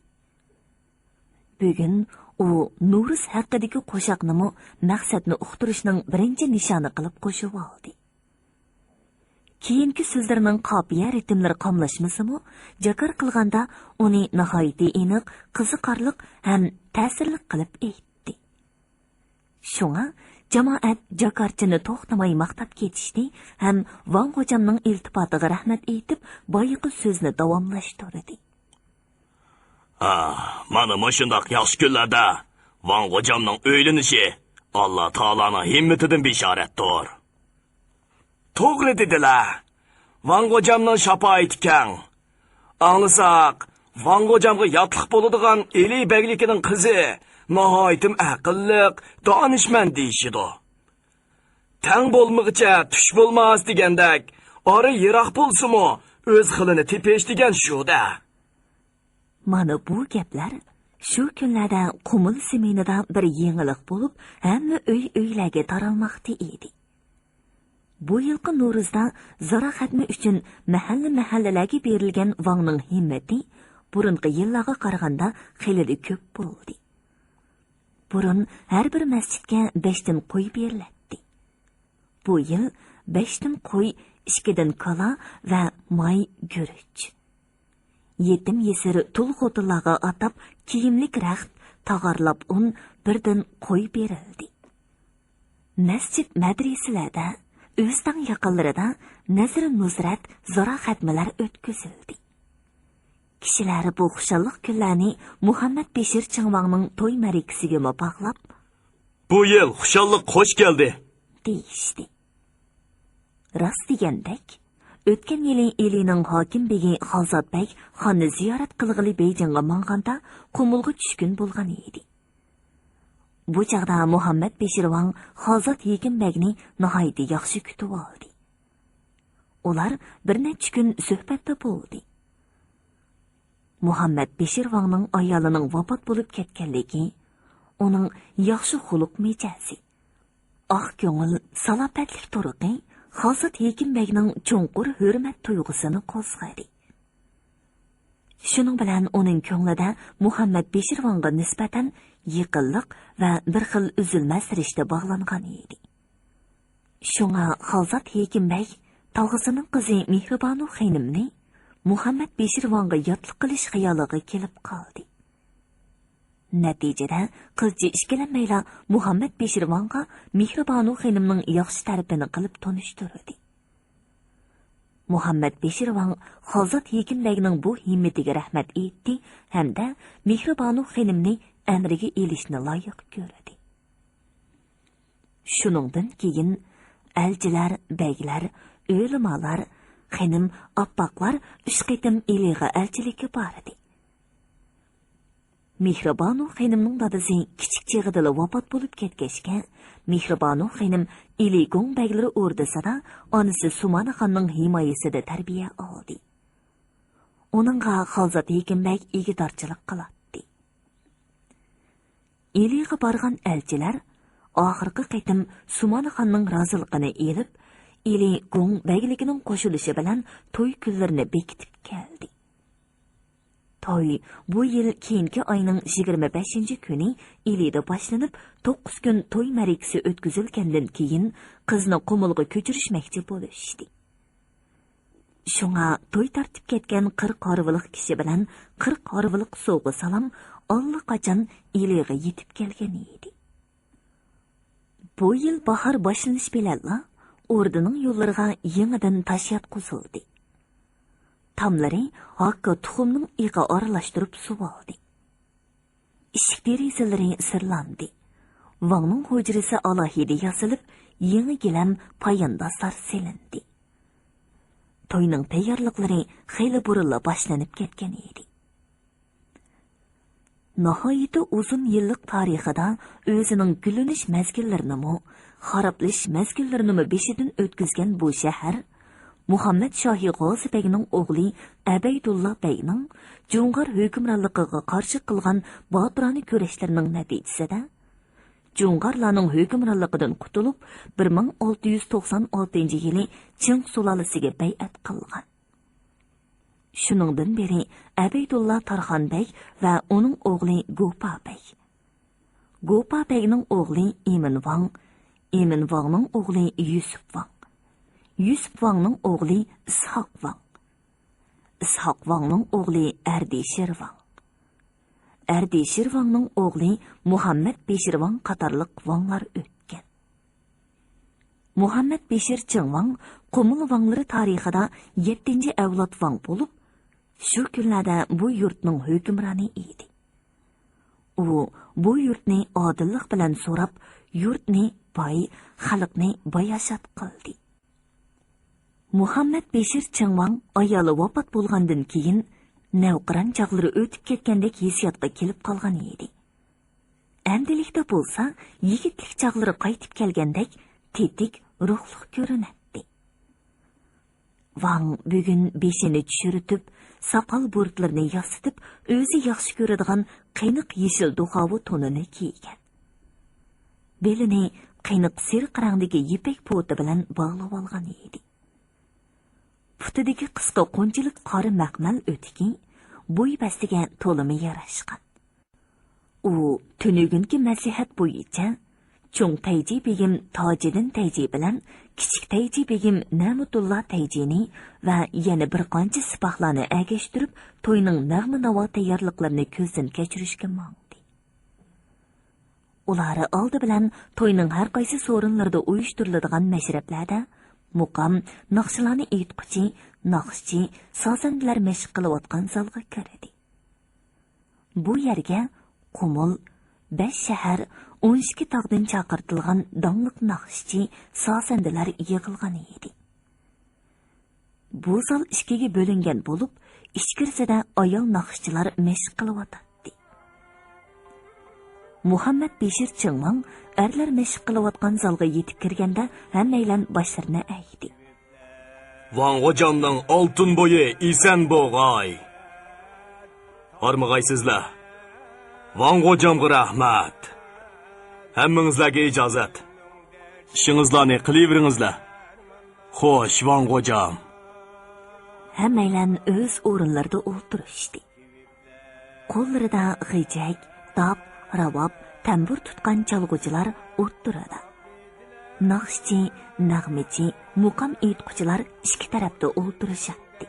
بۈگۈن ئۇ نورۇز ھەققىدىكى قوشاقنىمۇ مەقسەتنى ئۇقتۇرۇشنىڭ بىرىنچى نىشانى قىلىپ قوشۇۋالدى. كېيىنكى سۆزلىرىنىڭ قاپىيە رىتىملىرى قاملاشمىسىمۇ، جاكار قىلغاندا ئۇنى ناھايىتى ئېنىق، قىزىقارلىق ھەم تەسىرلىك قىلىپ ئېيتتى. شۇڭا جامائەت جاكارچىنى توختىماي ماختاپ كېتىشتى ھەم ۋاڭ غوجامنىڭ ئىلتىپاتىغا رەھمەت ئېيتىپ، بايىقى سۆزنى داۋاملاشتۇردى. ھا، مانا مۇشۇنداق ياخشى كۈنلەردە ۋاڭ غوجامنىڭ ئۆيلىنىشى ئاللا تائالانىڭ ھىممىتىدىن بېشارەتتۇر. توغرا دېدىلە. ۋاڭ غوجامنىڭ شاپائىتى كەڭ. ئاڭلىساق، ۋاڭ غوجامغا ياتلىق بولىدىغان ئىلى بەگلىكىنىڭ قىزى ناھايىتىم ئەقىللىق، دانىشمەن دېيىشىدۇ. تەڭ بولمىغۇچە تۈش بولماس دېگەندەك، ئارا يىراق بولسىمۇ، ئۆز خىلىنى تېپىش دېگەن شۇ-دە. مانا بۇ گەپلەر شۇ كۈنلەردە قۇمۇل زېمىنىدا بىر يېڭىلىق بولۇپ، ھەممە ئۆي-ئۆيلەرگە تارالماقتا ئىدى. بۇ يىلقى نورۇزدا زاراخەتمە ئۈچۈن مەھەللە-مەھەللىلەرگە بېرىلگەن ۋاڭنىڭ ھىممىتى بۇرۇنقى يىللارغا قارىغاندا خېلىلا كۆپ بولدى. بۇرۇن ھەر بىر مەسچىتكە بەشتىن قوي بېرىلەتتى. بۇ يىل بەشتىن قوي، ئىككىدىن كالا ۋە ماي گۈرۈچ. يېتىم يېسىر تۇل خوتۇنلارغا ئاتاپ كىيىملىك رەخت، تاغارلاپ ئۇن، بىردىن قوي بېرىلدى. مەسچىت، مەدرىسىلەردە، ئۆستەڭ يېقىنلىرىدا نەزىر نۇزرەت زاراخەتمىلەر ئۆتكۈزۈلدى. كىشىلەر بۇ خۇشاللىق كۈنلەرنى مۇھەممەد بېشىر چىڭۋاڭنىڭ توي مەرىكىسىگىمۇ باغلاپ، بۇ يىل خۇشاللىق خوش كەلدى دېيىشتى. راست دېگەندەك، ئۆتكەن يىلى ئىلىنىڭ ھاكىم بېگى خالزات بەگ خاننى زىيارەت قىلغىلى بېيجىڭغا ماڭغاندا، قۇمۇلغا چۈشكۈن بولغان ئىدى. بۇ چاغدا مۇھەممەد بېشىر ۋاڭ خالزات ھېكىم بەگنى ناھايىتى ياخشى كۈتۈۋالدى. ئۇلار بىر نەچچە كۈن سۆھبەتتە بولدى. مۇھەممەد بېشىر ۋاڭنىڭ ئايالىنىڭ ۋاپات بولۇپ كەتكەنلىكى، ئۇنىڭ ياخشى خۇلق مىجەزى، ئاق كۆڭۈل، سالاپەتلىك تۇرقى خالزات ھېكىم بەگنىڭ چوڭقۇر ھۆرمەت تۇيغۇسىنى قوزغىدى. شۇنىڭ بىلەن ئۇنىڭ كۆڭلىدە مۇھەممەد بېشىر ۋاڭغا نىسبەتەن يېقىنلىق ۋە بىر خىل ئۈزۈلمەس رىشتە باغلانغان ئىدى. شۇڭا خالزات ھېكىم بەگ تاغىسىنىڭ قىزى مېھرىبانۇ خېنىمنى مۇھەممەد بېشىر ۋاڭغا ياتلىق قىلىش خىيالىغا كېلىپ قالدى. نەتىجىدە قىلچە ئىككىلەنمەيلا مۇھەممەد بېشىر ۋاڭغا مېھرىبانۇ خېنىمنىڭ ياخشى تەرىپىنى قىلىپ تونۇشتۇردى. مۇھەممەد بېشىر ۋاڭ خالزات ھېكىم بەگنىڭ بۇ ھىممىتىگە رەھمەت ئېيتتى ھەمدە مېھرىبانۇ خېنىمنى ئەمرىگە ئېلىشنى لايىق كۆردى. شۇنىڭدىن كېيىن ئەلچىلەر، بەگلەر، ئۆلىمالار، خېنىم، ئاپپاقلار ئۈچ قېتىم ئىلىغا ئەلچىلىككە باردى. مېھرىبانۇ خېنىمنىڭ دادىسى كىچىك چېغىدىلا ۋاپات بولۇپ كەتكەچكە، مېھرىبانۇ خېنىم ئىلى گوڭ بەگلىرى ئوردىسىدا ئانىسى سۇمانىخاننىڭ ھىمايىسىدە تەربىيە ئالدى. ئۇنىڭغا خالزات ھېكىم بەگ ئىگىدارچىلىق قىلاتتى. ئىلىغا بارغان ئەلچىلەر ئاخىرقى قېتىم سۇمانخاننىڭ رازىلىقىنى ئېلىپ، ئىلى گۇڭ بەگلىكىنىڭ قوشۇلۇشى بىلەن توي كۈنلىرىنى بېكىتىپ كەلدى. توي بۇ يىل كېيىنكى ئاينىڭ يىگىرمە بەشىنچى كۈنى ئىلىدە باشلىنىپ، توققۇز كۈن توي مەرىكىسى ئۆتكۈزۈلگەندىن كېيىن، قىزنى قۇمۇلغا كۆچۈرۈشمەكچى بولۇشتى. شۇڭا توي تارتىپ كەتكەن قىرىق ھارۋىلىق كىشى بىلەن قىرىق ھارۋىلىق سوۋغا سالام ئاللىقاچان ئىلىغا يېتىپ كەلگەن ئىدى. بۇ يىل باھار باشلىنىش بىلەنلا ئوردىنىڭ يوللىرىغا يېڭىدىن تاش ياتقۇزۇلدى. تاملىرى ھاكا تۇخۇمنىڭ ئېقى ئارىلاشتۇرۇپ سۇۋالدى. ئىشىك دېرىزىلىرى سىرلاندى. ۋاڭنىڭ ھۇجرىسى ئالاھىدە ياسىلىپ، يېڭى گىلەم پاياندازلار سېلىندى. توينىڭ تەييارلىقلىرى خېلى بۇرۇنلا باشلىنىپ كەتكەن ئىدى. ناھايىتى ئۇزۇن يىللىق تارىخىدا ئۆزىنىڭ گۈللىنىش مەزگىللىرىنىمۇ، خارابلىشىش مەزگىللىرىنىمۇ بېشىدىن ئۆتكۈزگەن بۇ شەھەر مۇھەممەد شاھى غازى بەگنىڭ ئوغلى ئەبەيدۇللا بەگنىڭ جۇڭغار ھۆكۈمرانلىقىغا قارشى قىلغان باتۇرانە كۈرەشلىرىنىڭ نەتىجىسىدە، جۇڭغارلارنىڭ ھۆكۈمرانلىقىدىن قۇتۇلۇپ، بىر مىڭ ئالتە يۈز توقسان ئالتىنچى يىلى چىڭ سۇلالىسىگە بەيئەت قىلغان. شۇنىڭدىن بېرى ئەبەيدۇللا تارخان بەگ ۋە ئۇنىڭ ئوغلى گوپا بەگ، گوپا بەگنىڭ ئوغلى ئىمىن ۋاڭ، ئىمىن ۋاڭنىڭ ئوغلى يۈسۈپ ۋاڭ، يۈسۈپ ۋاڭنىڭ ئوغلى ئىسھاق ۋاڭ، ئىسھاق ۋاڭنىڭ ئوغلى ئەردىشىر ۋاڭ، ئەردىشىر ۋاڭنىڭ ئوغلى مۇھەممەد بېشىر ۋاڭ قاتارلىق ۋاڭلار ئۆتكەن. مۇھەممەد بېشىر چىڭ ۋاڭ قۇمۇل ۋاڭلىرى تارىخىدا يەتتىنچى ئەۋلاد ۋاڭ بولۇپ، شۇ كۈنلەردە بۇ يۇرتنىڭ ھۆكۈمرانى ئىدى. ئۇ بۇ يۇرتنى ئادىللىق بىلەن سوراپ، يۇرتنى باي، خەلقنى باياشات قىلدى. مۇھەممەد بېشىر چىڭ ۋاڭ ئايالى ۋاپات بولغاندىن كېيىن، نەۋقىران چاغلىرى ئۆتۈپ كەتكەندەك ھېسسىياتقا كېلىپ قالغان ئىدى. ئەمدىلىكتە بولسا يىگىتلىك چاغلىرى قايتىپ كەلگەندەك تېتىك، روھلۇق كۆرۈنەتتى. ۋاڭ بۈگۈن بېشىنى چۈشۈرتۈپ، ساقال بۇرۇتلىرىنى ياسىتىپ، ئۆزى ياخشى كۆرىدىغان قېنىق يېشىل دۇخاۋا تونىنى كىيگەن. بېلىنى قېنىق سېرىق رەڭدىكى يىپەك پوتى بىلەن باغلىۋالغان ئىدى. پۇتىدىكى قىسقا قونچىلىق قارا مەخمەل ئۆتۈكى بوي بەستىگە تولىمۇ ياراشقان. ئۇ تۈنۈگۈنكى مەسلىھەت بويىچە، چوڭ تەيجى بېگىم تاجىدىن تەيجى بىلەن كىچىك تەيجى بېگىم نەمۇتۇللا تەيجىنى ۋە يەنە بىر قانچە سىپاھلارنى ئەگەشتۈرۈپ، توينىڭ نەغمە-ناۋا تەييارلىقلىرىنى كۆزدىن كەچۈرۈشكە ماڭدى. ئۇلار ئالدى بىلەن توينىڭ ھەر قايسى سورۇنلىرىدا ئۇيۇشتۇرۇلىدىغان مەشرەپلەردە مۇقام، ناخشىلارنى ئېيتقۇچى، ناخشىچى، سازەندىلەر مەشىق قىلىۋاتقان زالغا كىردى. بۇ يەرگە قۇمۇل، بەش شەھەر، ئون ئىككى تاغدىن چاقىرتىلغان داڭلىق ناخشىچى، سازەندىلەر يىغىلغان ئىدى. بۇ زال ئىككىگە بۆلۈنگەن بولۇپ، ئىچكىرىسىدە ئايال ناخشىچىلار مەشىق قىلىۋاتاتتى. مۇھەممەد بېشىر چىڭ ۋاڭ ئەرلەر مەشىق قىلىۋاتقان زالغا يېتىپ كىرگەندە، ھەممەيلەن باشلىرىنى ئەگدى. ۋاڭ غوجامنىڭ ئالتۇن بويى ئېسەن بوغاي. ھارمىغايسىزلەر. ۋاڭ غوجامغا رەھمەت. ھەممىڭىزلەرگە ئىجازەت. ئىشىڭىزلارنى قىلىۋېرىڭىزلەر. خوش، ۋاڭ غوجام. ھەممەيلەن ئۆز ئورۇنلىرىدا ئولتۇرۇشتى. قوللىرىدا غېجەك، داپ، راۋاب، تەمبۇر تۇتقان چالغۇچىلار ئوتتۇرىدا. ناخشىچى، نەغمىچى، مۇقام ئېيتقۇچىلار ئىككى تەرەپتە ئولتۇرۇشاتتى.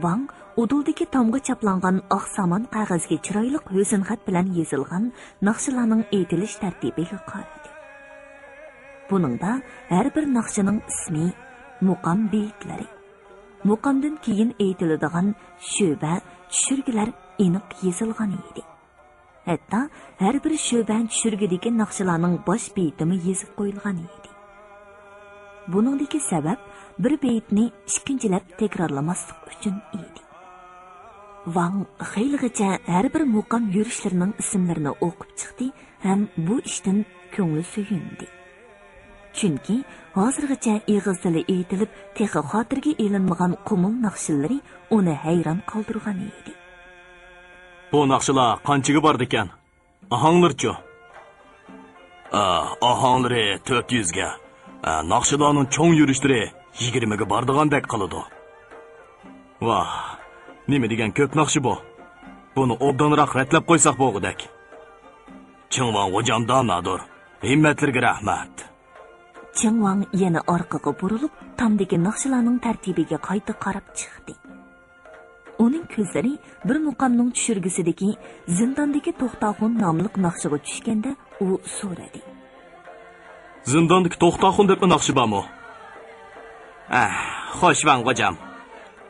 ۋاڭ ئۇدۇلدىكى تامغا چاپلانغان ئاق سامان قەغەزگە چىرايلىق ھۆسن خەت بىلەن يېزىلغان ناخشىلارنىڭ ئېيتىلىش تەرتىپىگە قارىدى. بۇنىڭدا ھەر بىر ناخشىنىڭ ئىسمى، مۇقام بېيىتلىرى، مۇقامدىن كېيىن ئېيتىلىدىغان شۆبە، چۈشۈرگىلەر ئېنىق يېزىلغان ئىدى. ھەتتا ھەر بىر شۆبە چۈشۈرگىدىكى ناخشىلارنىڭ باش بېيىتىمۇ يېزىپ قويۇلغان ئىدى. بۇنىڭدىكى سەۋەب بىر بېيىتنى ئىككىنچىلەپ تەكرارلىماسلىق ئۈچۈن ئىدى. ۋاڭ خېلىغىچە ھەر بىر مۇقام يۈرۈشلىرىنىڭ ئىسىملىرىنى ئوقۇپ چىقتى ھەم بۇ ئىشتىن كۆڭلى سۆيۈندى. چۈنكى ھازىرغىچە ئېغىز تىلى ئېيتىلىپ، تېخى خاتىرىگە ئېلىنمىغان قۇمۇل ناخشىلىرى ئۇنى ھەيران قالدۇرغان ئىدى. بۇ ناخشىلار قانچىگە بارىدىكەن؟ ئاھاڭلىرىچۇ؟ ئا، ئاھاڭلىرى تۆت يۈزگە، ئا، ناخشىلارنىڭ چوڭ يۈرۈشلىرى يىگىرمىگە بارىدىغاندەك قىلىدۇ. ۋاھ، نېمە دېگەن كۆپ ناخشا بۇ! بۇنى ئوبدانراق رەتلەپ قويساق بولغۇدەك. چىڭۋاڭ غوجام دانادۇر، ھىممەتلىرىگە رەھمەت. چىڭۋاڭ يەنە ئارقىغا بۇرۇلۇپ، تامدىكى ناخشىلارنىڭ تەرتىپىگە قايتا قاراپ چىقتى. ئۇنىڭ كۆزلىرى بىر مۇقامنىڭ چۈشۈرگىسىدىكى زىنداندىكى توختاخۇن ناملىق ناخشىغا چۈشكەندە، ئۇ سورىدى. زىنداندىكى توختاخۇن دەپمۇ ناخشا بارمۇ؟ ئەھ، خوش ۋاڭ غوجام.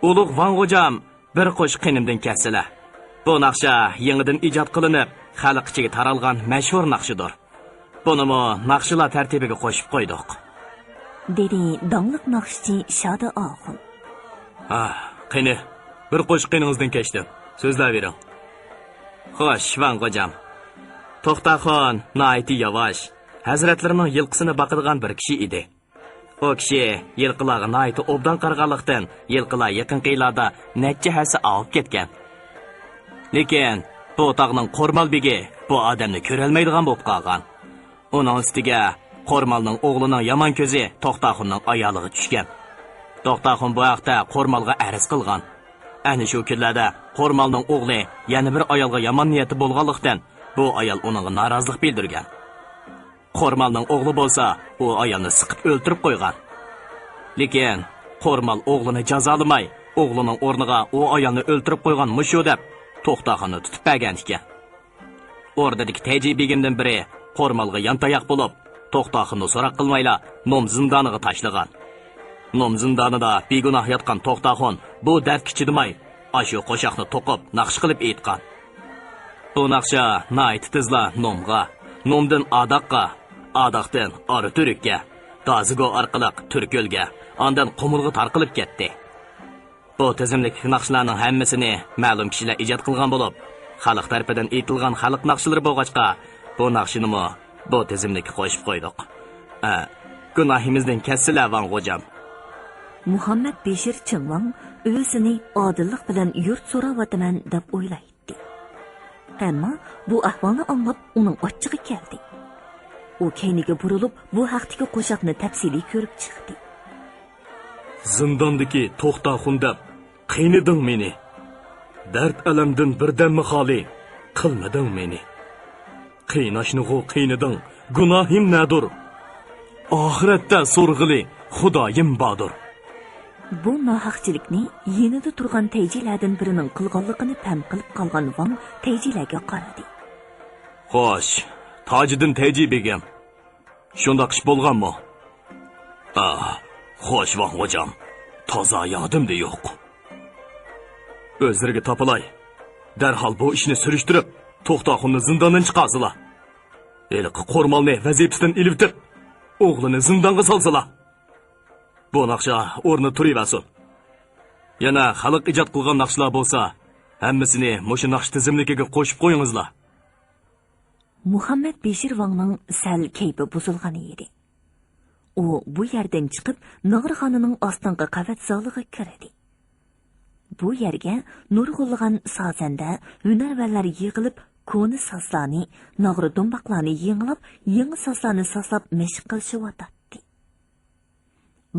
ئۇلۇغ ۋاڭ غوجام، بىر قوشۇق قېنىمدىن كەتسىلە. بۇ ناخشا يېڭىدىن ئىجاد قىلىنىپ، خەلق ئىچىگە تارالغان مەشھۇر ناخشىدۇر. بۇنىمۇ ناخشىلار تەرتىپىگە قوشۇپ قويدۇق. دېدى داڭلىق ناخشىچى شادى ئاخۇن. ھا، قېنى، بىر قوشۇق قېنىڭىزدىن كەچتىم. سۆزلەۋېرىڭ. خوش، ۋاڭ غوجام. توختاخۇن ناھايىتى ياۋاش، ھەزرەتلىرىنىڭ يىلقىسىنى باقىدىغان بىر كىشى ئىدى. ئۇ كىشى يىلقىلارغا ناھايىتى ئوبدان قارىغانلىقتىن، يىلقىلار يېقىنقى يىللاردا نەچچە ھەسسە ئاۋۇپ كەتكەن. لېكىن بۇ تاغنىڭ قورمال بېگى بۇ ئادەمنى كۆرەلمەيدىغان بولۇپ قالغان. ئۇنىڭ ئۈستىگە قورمالنىڭ ئوغلىنىڭ يامان كۆزى توختاخۇننىڭ ئايالىغا چۈشكەن. توختاخۇن بۇ ھەقتە قورمالغا ئەرز قىلغان. ئەنە شۇ كۈنلەردە قورمالنىڭ ئوغلى يەنە بىر ئايالغا يامان نىيەتتە بولغانلىقتىن، بۇ ئايال ئۇنىڭغا نارازىلىق بىلدۈرگەن. قورمالنىڭ ئوغلى بولسا ئۇ ئايالنى سىقىپ ئۆلتۈرۈپ قويغان. لېكىن قورمال ئوغلىنى جازالىماي، ئوغلىنىڭ ئورنىغا ئۇ ئايالنى ئۆلتۈرۈپ قويغان مۇشۇ دەپ، توختاخۇننى تۇتۇپ بەرگەن ئىكەن. ئوردىدىكى تەيجى بېگىمدىن بىرى قورمالغا يانتاياق بولۇپ، توختاخۇننى سوراق قىلمايلا نوم زىندانىغا تاشلىغان. نوم زىندانىدا بىگۇناھ ياتقان توختاخۇن بۇ دەردكە چىدىماي، ئاشۇ قوشاقنى توقۇپ، ناخشا قىلىپ ئېيتقان. بۇ ناخشا ناھايىتى تېزلا نومغا، نومدىن ئاداققا، ئاداقتىن ئارا تۈرككە، دازىگو ئارقىلىق تۈركۆلگە، ئاندىن قۇمۇلغا تارقىلىپ كەتتى. بۇ تىزىملىكتىكى ناخشىلارنىڭ ھەممىسىنى مەلۇم كىشىلەر ئىجاد قىلغان بولۇپ، خەلق تەرىپىدىن ئېيتىلغان خەلق ناخشىلىرى بولغاچقا، بۇ ناخشىنىمۇ بۇ تىزىملىككە قوشۇپ قويدۇق. ئە، گۇناھىمىزدىن كەچسىلە، ۋاڭ غوجام. مۇھەممەد بېشىر چىڭۋاڭ ئۆزىنى ئادىللىق بىلەن يۇرت سوراۋاتىمەن دەپ ئويلايتتى. ئەمما بۇ ئەھۋالنى ئاڭلاپ ئۇنىڭ ئاچچىقى كەلدى. ئۇ كەينىگە بۇرۇلۇپ، بۇ ھەقتىكى قوشاقنى تەپسىلىي كۆرۈپ چىقتى. زىنداندىكى توختاخۇن دەپ قىينىدىڭ مېنى. دەرد-ئەلەمدىن بىردەممۇ خالىي قىلمىدىڭ مېنى. قىيناشنىغۇ قىينىدىڭ، گۇناھىم نەدۇر؟ ئاخىرەتتە سورىغىلى خۇدايىم باردۇر. بۇ ناھەقچىلىكنى يېنىدا تۇرغان تەيجىلەردىن بىرىنىڭ قىلغانلىقىنى پەم قىلىپ قالغان ۋاڭ تەيجىلەرگە قارىدى. خوش، تاجىدىن تەيجى بېگىم. شۇنداق ئىش بولغانمۇ؟ ئا، خوش ۋاڭ غوجام، تازا يادىمدا يوق. ئۆزلىرىگە تاپىلاي. دەرھال بۇ ئىشنى سۈرۈشتۈرۈپ، توختاخۇننى زىنداندىن چىقارسىلا. ھېلىقى قورمالنى ۋەزىپىسىدىن ئېلىۋېتىپ، ئوغلىنى زىندانغا سالسىلا. بۇ ناخشا ئورنىدا تۇرۇۋەرسۇن. يەنە خەلق ئىجاد قىلغان ناخشىلار بولسا، ھەممىسىنى مۇشۇ ناخشا تىزىملىكىگە قوشۇپ قويۇڭىزلا. مۇھەممەد بېشىر ۋاڭنىڭ سەل كەيپى بۇزۇلغان ئىدى. ئۇ بۇ يەردىن چىقىپ، ناغرىخانىنىڭ ئاستىنقى قەۋەت زالىغا كىردى. بۇ يەرگە نۇرغۇنلىغان سازەندە، ھۈنەرۋەنلەر يىغىلىپ، كونا سازلارنى، ناغرا دومباقلارنى يېڭىلاپ، يېڭى سازلارنى سازلاپ مەشىق قىلىشىۋاتاتتى.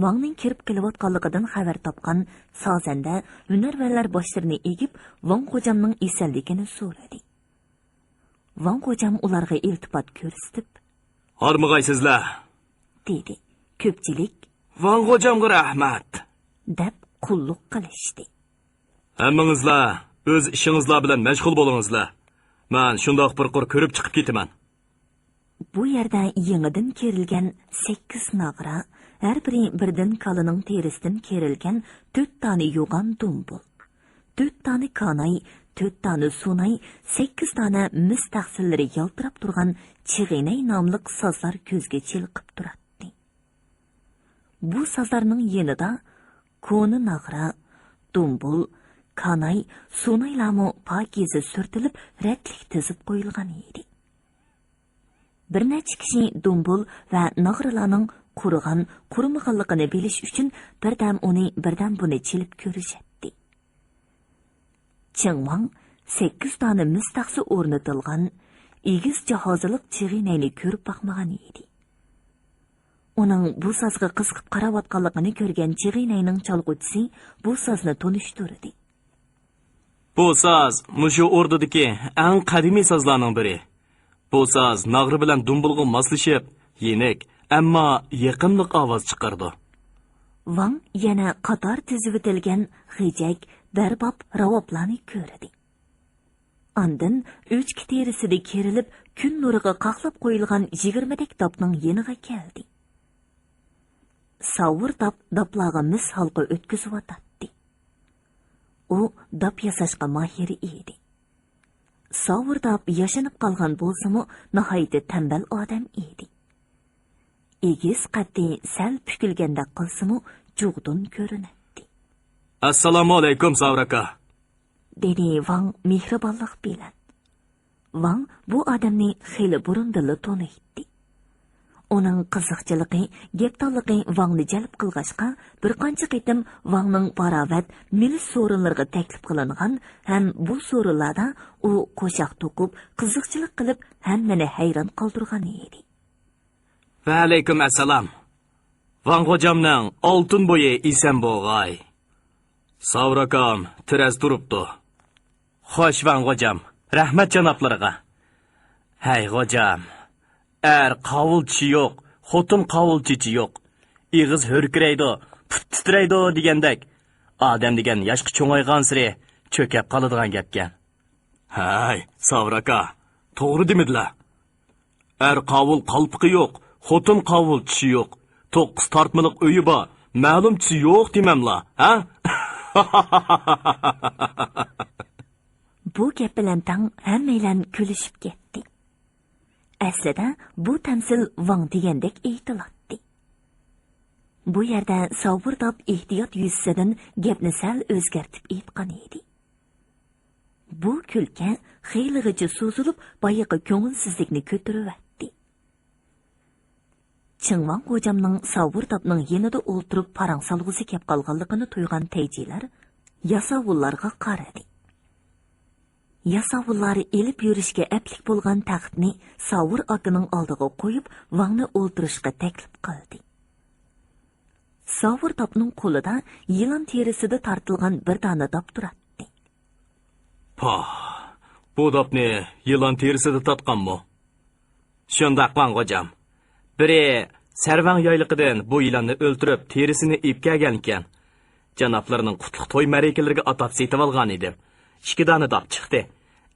ۋاڭنىڭ كىرىپ كېلىۋاتقانلىقىدىن خەۋەر تاپقان سازەندە، ھۈنەرۋەنلەر باشلىرىنى ئېگىپ، ۋاڭ غوجامنىڭ ئېسەنلىكىنى سورىدى. ۋاڭ غوجام ئۇلارغا ئىلتىپات كۆرسىتىپ، ھارمىغايسىزلەر، دېدى. كۆپچىلىك، ۋاڭ غوجامغا رەھمەت، دەپ قۇللۇق قىلىشتى. ھەممىڭىزلەر ئۆز ئىشىڭىزلار بىلەن مەشغۇل بولۇڭىزلەر. مەن شۇنداق بىر قۇر كۆرۈپ چىقىپ كېتىمەن. بۇ يەردە يېڭىدىن كېرىلگەن سەككىز ناغرا، ھەر بىرى بىردىن كالىنىڭ تېرىسىدىن كېرىلگەن تۆت دانە يوغان دۇمبۇل، تۆت دانە كاناي، تۆت دانە سۇناي، سەككىز دانە مىس تەخسىلىرى يالتىراپ تۇرغان چىغىنەي ناملىق سازلار كۆزگە چېلىقىپ تۇراتتى. بۇ سازلارنىڭ يېنىدا كونا ناغرا، دۇمبۇل، كاناي، سۇنايلارمۇ پاكىزە سۈرتۈلۈپ، رەتلىك تىزىپ قويۇلغان ئىدى. بىر نەچچە كىشى دۇمبۇل ۋە ناغرىلارنىڭ قۇرۇغان، قۇرۇمىغانلىقىنى بىلىش ئۈچۈن بىردەم ئۇنى، بىردەم بۇنى چېلىپ كۆرۈشەتتى. چىڭ ۋاڭ سەككىز دانە مىس تەخسە ئورنىتىلغان، ئېگىز جاھازلىق چىغىنەينى كۆرۈپ باقمىغان ئىدى. ئۇنىڭ بۇ سازغا قىزىقىپ قاراۋاتقانلىقىنى كۆرگەن چىغىنەينىڭ چالغۇچىسى بۇ سازنى تونۇشتۇردى. بۇ ساز مۇشۇ ئوردىدىكى ئەڭ قەدىمىي سازلارنىڭ بىرى. بۇ ساز ناغرا بىلەن دۇمبۇلغا ماسلىشىپ، يېنىك، ئەمما يېقىملىق ئاۋاز چىقىرىدۇ. ۋاڭ يەنە قاتار تىزىۋېتىلگەن غېجەك، دەرباب، راۋابلارنى كۆردى. ئاندىن ئۆچكە تېرىسىدە كېرىلىپ، كۈن نۇرىغا قاقلاپ قويۇلغان يىگىرمىدەك داپنىڭ يېنىغا كەلدى. ساۋۇر داپ داپلارغا مىس ھالقا ئۆتكۈزۈۋاتاتتى. ئۇ داپ ياساشقا ماھىر ئىدى. ساۋۇر داپ ياشىنىپ قالغان بولسىمۇ، ناھايىتى تەمبەل ئادەم ئىدى. ئېگىز قەددى سەل پۈكۈلگەندەك قىلسىمۇ، جۇغدۇن كۆرۈنەتتى. ئەسسالامۇ ئەلەيكۇم، ساۋۇر ئاكا. دېدى ۋاڭ مېھرىبانلىق بىلەن. ۋاڭ بۇ ئادەمنى خېلى بۇرۇندىنلا تونۇيتتى. ئۇنىڭ قىزىقچىلىقى، گەپدانلىقى ۋاڭنى جەلپ قىلغاچقا، بىر قانچە قېتىم ۋاڭنىڭ باراۋەت مېلىس سورۇنلىرىغا تەكلىپ قىلىنغان ھەم بۇ سورۇنلاردا ئۇ قوشاق توقۇپ، قىزىقچىلىق قىلىپ، ھەممىنى ھەيران قالدۇرغان ئىدى. ۋەئەلەيكۇم ئەسسالام. ۋاڭ غوجامنىڭ ئالتۇن بويى ئېسەن بولغاي. ساۋۇر ئاكام تېرەز تۇرۇپتۇ. خوش، ۋاڭ غوجام، رەھمەت جانابلىرىغا. ھەي غوجام، ئەر قاۋۇل چىشى يوق، خوتۇن قاۋۇل چېچى يوق. ئېغىز ھۆركىرەيدۇ، پۇت تىترەيدۇ دېگەندەك، ئادەم دېگەن ياشقا چوڭايغانسېرى چۆكەپ قالىدىغان گەپكەن. ھەي، ساۋۇر ئاكا، توغرا دېمىدىلا. ئەر قاۋۇل قالپىقى يوق، خوتۇن قاۋۇل چىشى يوق. توققۇز تارتمىلىق ئۆيى بار، مەلۇم چىشى يوق دېمەملا، ھە؟ بۇ گەپ بىلەن تەڭ ھەممەيلەن كۈلۈشۈپ كەتتى. ئەسلىدە بۇ تەمسىل ۋاڭ دېگەندەك ئېيتىلاتتى. بۇ يەردە ساۋۇر داپ ئېھتىيات يۈزىسىدىن گەپنى سەل ئۆزگەرتىپ ئېيتقان ئىدى. بۇ كۈلكە خېلىغىچە سوزۇلۇپ، بايىقى كۆڭۈلسىزلىكنى كۆتۈرۈۋەتتى. چىڭ ۋاڭ غوجامنىڭ ساۋۇر داپنىڭ يېنىدا ئولتۇرۇپ پاراڭ سالغۇسى كەپ قالغانلىقىنى تۇيغان تەيجىلەر ياساۋۇللارغا قارىدى. ياساۋۇللار ئېلىپ يۈرۈشكە ئەپلىك بولغان تەختنى ساۋۇر ئاكىنىڭ ئالدىغا قويۇپ، ۋاڭنى ئولتۇرۇشقا تەكلىپ قىلدى. ساۋۇر داپنىڭ قولىدا يىلان تېرىسىدا تارتىلغان بىر دانە داپ تۇراتتى. پاھ، بۇ داپنى يىلان تېرىسىدا تارتقانمۇ؟ شۇنداق، ۋاڭ غوجام. بىرى سەرۋەڭ يايلىقىدىن بۇ يىلاننى ئۆلتۈرۈپ، تېرىسىنى ئېلىپ كەلگەنىكەن. جانابلىرىنىڭ قۇتلۇق توي مەرىكىلىرىگە ئاتاپ سېتىۋالغانىدىم. ئىككى دانە داپ چىقتى.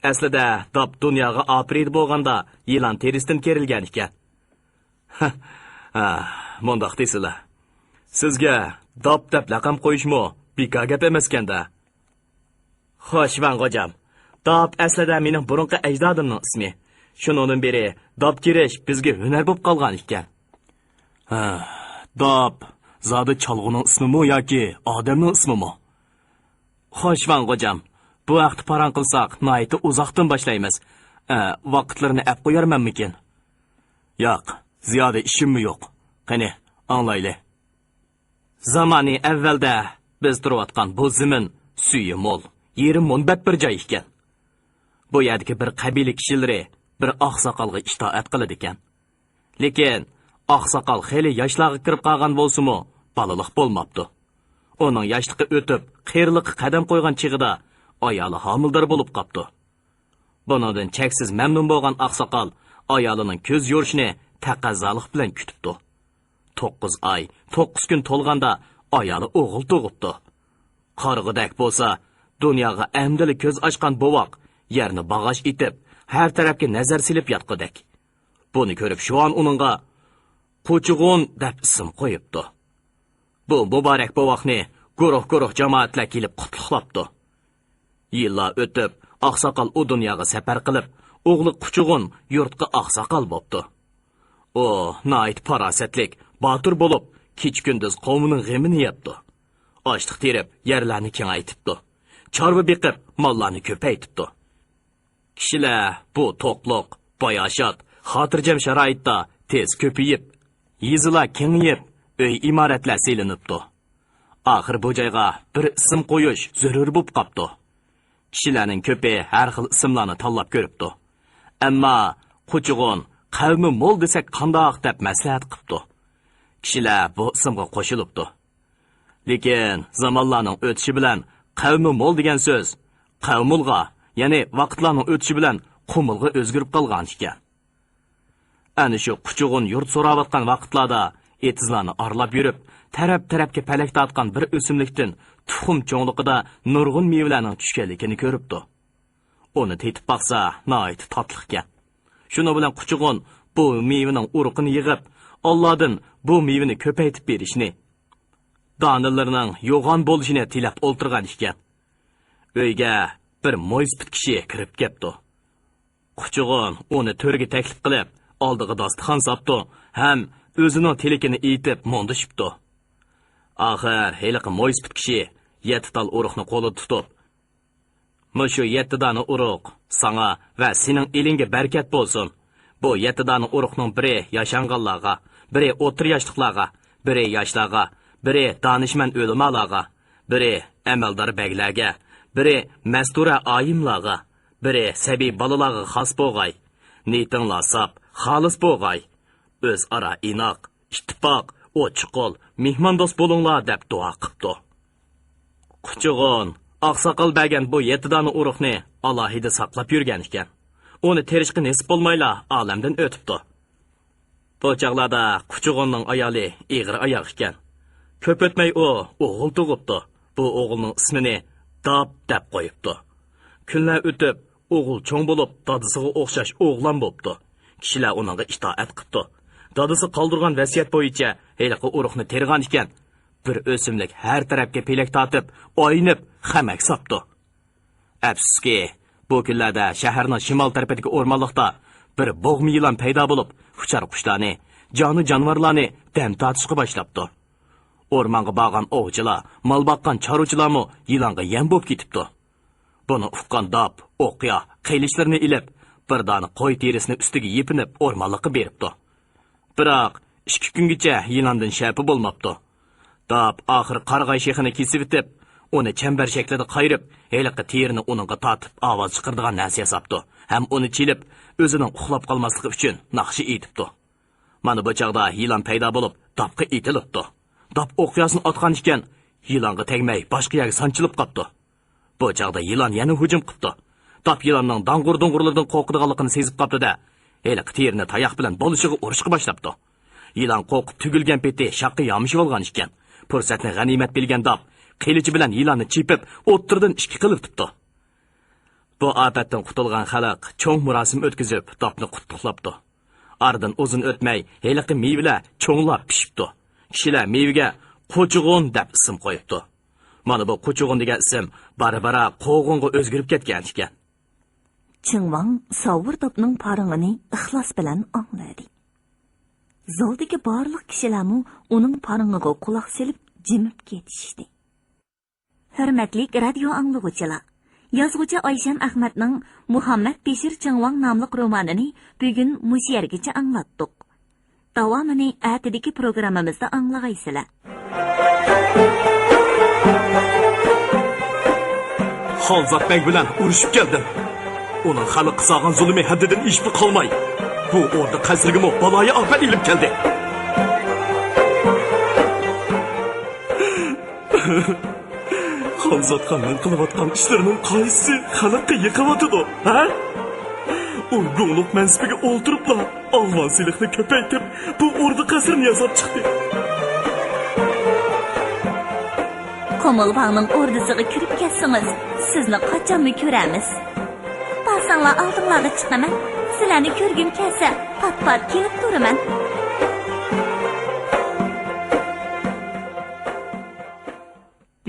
ئەسلىدە داپ دۇنياغا ئاپىرىدە بولغاندا يىلان تېرىسىدىن كېرىلگەنىكەن. ھە، مۇنداق دېسىلە. سىزگە داپ دەپ لەقەم قويۇشمۇ بىكار گەپ ئەمەسكەن-دە. خوش، ۋاڭ غوجام. داپ ئەسلىدە مېنىڭ بۇرۇنقى ئەجدادىمنىڭ ئىسمى. شۇنىڭدىن بېرى داپ تېرىش بىزگە ھۈنەر بولۇپ قالغان ئىكەن. ھە، داپ زادى چالغۇنىڭ ئىسمىمۇ ياكى ئادەمنىڭ ئىسمىمۇ؟ خوش، ۋاڭ غوجام. بۇ ھەقتە پاراڭ قىلساق، ناھايىتى ئۇزاقتىن باشلايمىز. ئە، ۋاقىتلىرىنى ئەپ قويارمەنمىكىن؟ ياق، زىيادە ئىشىممۇ يوق. قېنى، ئاڭلايلى. زامانى ئەۋۋەلدە بىز تۇرۇۋاتقان بۇ زېمىن سۈيى مول، يېرى مۇنبەت بىر جاي ئىكەن. بۇ يەردىكى بىر قەبىلە كىشىلىرى بىر ئاقساقالغا ئىتائەت قىلىدىكەن. لېكىن ئاقساقال خېلى ياشلارغا كىرىپ قالغان بولسىمۇ، بالىلىق بولماپتۇ. ئۇنىڭ ياشلىقى ئۆتۈپ، قېرىلىققا قەدەم قويغان چېغىدا ئايالى ھامىلىدار بولۇپ قاپتۇ. بۇنىڭدىن چەكسىز مەمنۇن بولغان ئاقساقال ئايالىنىڭ كۆز يورۇشىنى تەقەززالىق بىلەن كۈتۈپتۇ. توققۇز ئاي، توققۇز كۈن تولغاندا ئايالى ئوغۇل تۇغۇپتۇ. قارىغۇدەك بولسا، دۇنياغا ئەمدىلا كۆز ئاچقان بوۋاق يەرنى باغاش ئېتىپ، ھەر تەرەپكە نەزەر سېلىپ ياتقۇدەك. بۇنى كۆرۈپ شۇئان ئۇنىڭغا قۇچۇغۇن دەپ ئىسىم قويۇپتۇ. بۇ مۇبارەك بوۋاقنى گۇرۇھ-گۇرۇھ جامائەتلەر كېلىپ قۇتلۇقلاپتۇ. يىللار ئۆتۈپ، ئاقساقال ئۇ دۇنياغا سەپەر قىلىپ، ئوغلى قۇچۇغۇن يۇرتقا ئاقساقال بوپتۇ. ئۇ ناھايىتى پاراسەتلىك، باتۇر بولۇپ، كېچە-كۈندۈز قوۋمىنىڭ غېمىنى يەپتۇ. ئاشلىق تېرىپ، يەرلەرنى كېڭەيتىپتۇ. چارۋا بېقىپ، ماللارنى كۆپەيتىپتۇ. كىشىلەر بۇ توقلۇق، باياشات، خاتىرجەم شارائىتتا تېز كۆپىيىپ، يېزىلار كېڭىيىپ، ئۆي ئىمارەتلەر سېلىنىپتۇ. ئاخىر بۇ جايغا بىر ئىسىم قويۇش زۆرۈر بولۇپ قاپتۇ. كىشىلەرنىڭ كۆپى ھەر خىل ئىسىملارنى تاللاپ كۆرۈپتۇ. ئەمما قۇچۇغۇن، قەۋمى مول دېسەك قانداق دەپ مەسلىھەت قىپتۇ. كىشىلەر بۇ ئىسىمغا قوشۇلۇپتۇ. لېكىن زامانلارنىڭ ئۆتۈشى بىلەن قەۋمى مول دېگەن سۆز قەۋمۇلغا، يەنى ۋاقىتلارنىڭ ئۆتۈشى بىلەن قۇمۇلغا ئۆزگىرىپ قالغان ئىكەن. ئەنە شۇ قۇچۇغۇن يۇرت سوراۋاتقان ۋاقىتلاردا ئېتىزلارنى ئارىلاپ يۈرۈپ، تەرەپ-تەرەپكە پەلەك تارتقان بىر ئۆسۈملۈكتىن تۇخۇم چوڭلۇقىدا نۇرغۇن مېۋىلەرنىڭ چۈشكەنلىكىنى كۆرۈپتۇ. ئۇنى تېتىپ باقسا، ناھايىتى تاتلىق ئىكەن. شۇنىڭ بىلەن قۇچۇغۇن بۇ مېۋىنىڭ ئۇرۇقىنى يىغىپ، ئاللادىن بۇ مېۋىنى كۆپەيتىپ بېرىشنى، دانىلىرىنىڭ يوغان بولۇشىنى تىلەپ ئولتۇرغان ئىكەن. ئۆيگە بىر مويسىپىت كىشى كىرىپ كەپتۇ. قۇچۇغۇن ئۇنى تۆرگە تەكلىپ قىلىپ، ئالدىغا داستىخان ساپتۇ ھەم ئۆزىنىڭ تىلىكىنى ئېيتىپ مۇڭدىشىپتۇ. ئاخىر ھېلىقى مويسىپىت كىشى يەتتە تال ئۇرۇقنى قولىدا تۇتۇپ، مۇشۇ يەتتە دانە ئۇرۇق ساڭا ۋە سېنىڭ ئېلىڭگە بەرىكەت بولسۇن. بۇ يەتتە دانە ئۇرۇقنىڭ بىرى ياشانغانلارغا، بىرى ئوتتۇرا ياشلىقلارغا، بىرى ياشلارغا، بىرى دانىشمەن ئۆلىمالارغا، بىرى ئەمەلدار بەگلەرگە، بىرى مەستۇرە ئايىملارغا، بىرى سەبىي بالىلارغا خاس بولغاي. نىيىتىڭلار ساپ، خالىس بولغاي. ئۆزئارا ئىناق، ئىتتىپاق، ئوچۇققول، مېھماندوست بولۇڭلار دەپ دۇئا قىپتۇ. قۇچۇغۇن ئاقساقال بەرگەن بۇ يەتتە دانە ئۇرۇقنى ئالاھىدە ساقلاپ يۈرگەن ئىكەن. ئۇنى تېرىشقا نېسىپ بولمايلا ئالەمدىن ئۆتۈپتۇ. بۇ چاغلاردا قۇچۇغۇننىڭ ئايالى ئېغىر ئاياغ ئىكەن. كۆپ ئۆتمەي ئۇ ئوغۇل تۇغۇپتۇ. بۇ ئوغۇلنىڭ ئىسمىنى داپ دەپ قويۇپتۇ. كۈنلەر ئۆتۈپ، ئوغۇل چوڭ بولۇپ، دادىسىغا ئوخشاش ئوغلان بوپتۇ. كىشىلەر ئۇنىڭغا ئىتائەت قىپتۇ. دادىسى قالدۇرغان ۋەسىيەت بويىچە ھېلىقى ئۇرۇقنى تېرىغان ئىكەن. بىر ئۆسۈملۈك ھەر تەرەپكە پېلەك تارتىپ، ئايلىنىپ، خەمەك ساپتۇ. ئەپسۇسكى، بۇ كۈنلەردە شەھەرنىڭ شىمال تەرىپىدىكى ئورمانلىقتا بىر بوغما يىلان پەيدا بولۇپ، ئۇچار قۇشلارنى، جانۇ جانىۋارلارنى دەم تارتىشقا باشلاپتۇ. ئورمانغا بارغان ئوۋچىلار، مال باققان چارۋىچىلارمۇ يىلانغا يەم بولۇپ كېتىپتۇ. بۇنى ئۇققان داپ، ئوقيا، قىلىچلىرىنى ئېلىپ، بىر دانە قوي تېرىسىنى ئۈستىگە يېپىنىپ، ئورمانلىققا بېرىپتۇ. بىراق، ئىككى كۈنگىچە يىلاندىن شەپە بولماپتۇ. داپ ئاخىرى قارىغاي شېخىنى كېسىۋېتىپ، ئۇنى چەمبەر شەكلىدە قايرىپ، ھېلىقى تېرىنى ئۇنىڭغا تارتىپ، ئاۋاز چىقىرىدىغان نەرسە ياساپتۇ ھەم ئۇنى چېلىپ، ئۆزىنىڭ ئۇخلاپ قالماسلىقى ئۈچۈن ناخشا ئېيتىپتۇ. مانا بۇ چاغدا يىلان پەيدا بولۇپ، داپقا ئېتىلىپتۇ. داپ ئوقياسىنى ئاتقان ئىكەن، يىلانغا تەگمەي، باشقا يەرگە سانچىلىپ قاپتۇ. بۇ چاغدا يىلان يەنە ھۇجۇم قىپتۇ. داپ يىلاننىڭ داڭغۇر-دۇڭغۇرلىرىدىن قورقىدىغانلىقىنى سېزىپ قاپتۇ-دە، ھېلىقى تېرىنى تاياق بىلەن بولۇشىغا ئۇرۇشقا باشلاپتۇ. يىلان قورقۇپ تۈگۈلگەن پېتى شاققا يامىشىۋالغان ئىكەن. پۇرسەتنى غەنىيمەت بىلگەن داپ قىلىچى بىلەن يىلاننى چېپىپ، ئوتتۇرىدىن ئىككى قىلىۋېتىپتۇ. بۇ ئاپەتتىن قۇتۇلغان خەلق چوڭ مۇراسىم ئۆتكۈزۈپ، داپنى قۇتلۇقلاپتۇ. ئارىدىن ئۇزۇن ئۆتمەي، ھېلىقى مېۋىلەر چوڭلاپ پىشىپتۇ. كىشىلەر مېۋىگە قوچۇغۇن دەپ ئىسىم قويۇپتۇ. مانا بۇ قوچۇغۇن دېگەن ئىسىم بارا-بارا قوغۇنغا ئۆزگىرىپ كەتكەن ئىكەن. چىڭۋاڭ ساۋۇر داپنىڭ پارىڭىنى ئىخلاس بىلەن ئاڭلىدى. زالدىكى بارلىق كىشىلەرمۇ ئۇنىڭ پارىڭىغا قۇلاق سېلىپ جىمىپ كېتىشتى. ھۆرمەتلىك رادىيو ئاڭلىغۇچىلار! يازغۇچى ئايشەم ئەخمەتنىڭ مۇھەممەد بېشىر چىڭۋاڭ ناملىق رومانىنى بۈگۈن مۇشۇ يەرگىچە ئاڭلاتتۇق. داۋامىنى ئەتىدىكى پروگراممىمىزدا ئاڭلىغايسىلەر. خانزات بەگ بىلەن ئۇرۇشۇپ كەلدىم. ئۇنىڭ خەلققە سالغان زۇلۇمى ھەددىدىن ئېشىپلا قالماي، بۇ ئوردا قەسرىگىمۇ بالايىئاپەت ئېلىپ كەلدى. خانزات خاننىڭ قىلىۋاتقان ئىشلىرىنىڭ قايسىسى خەلققە يېقىۋاتىدۇ، ھە؟ ئۇ گۇڭلۇق مەنسىپىگە ئولتۇرۇپلا ئالۋان سېلىقنى كۆپەيتىپ، بۇ ئوردا قەسرىنى ياساپ چىقتى. قۇمۇلباغنىڭ ئوردىسىغا كىرىپ كەتسىڭىز، سىزنى قاچانمۇ كۆرەرمىز. بارساڭلار ئالدىڭلارغا چىقىمەن. سىلەرنى كۆرگۈم كەلسە، پات-پات كېلىپ تۇرىمەن.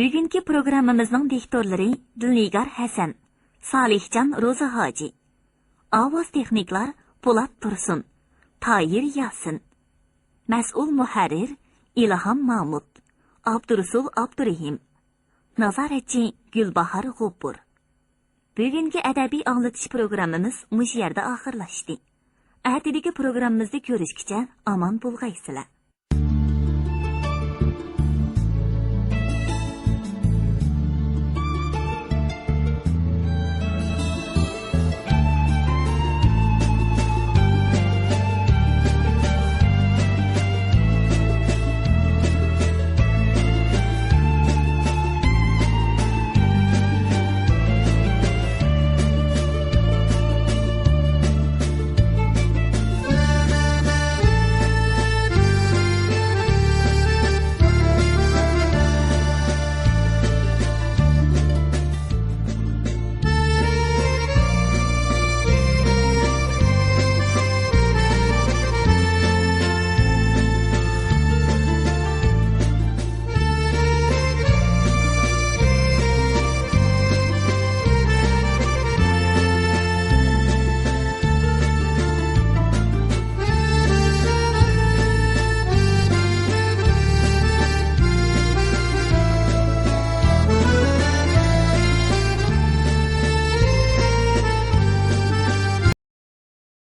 بۈگۈنكى پروگراممىمىزنىڭ دىكتورلىرى دىلنىگار ھەسەن، سالىھجان روزى ھاجى. ئاۋاز تېخنىكلار پولات تۇرسۇن، تاھىر ياسىن. مەسئۇل مۇھەررىر ئىلھام مامۇت، ئابدۇرۇسۇل ئابدۇرېھىم. نازارەتچى گۈلباھار غوپۇر. بۈگۈنكى ئەدەبىي ئاڭلىتىش پروگراممىمىز مۇشۇ يەردە ئاخىرلاشتى. ئەتىدىكى پروگراممىمىزدا كۆرۈشكىچە ئامان بولغايسىلەر.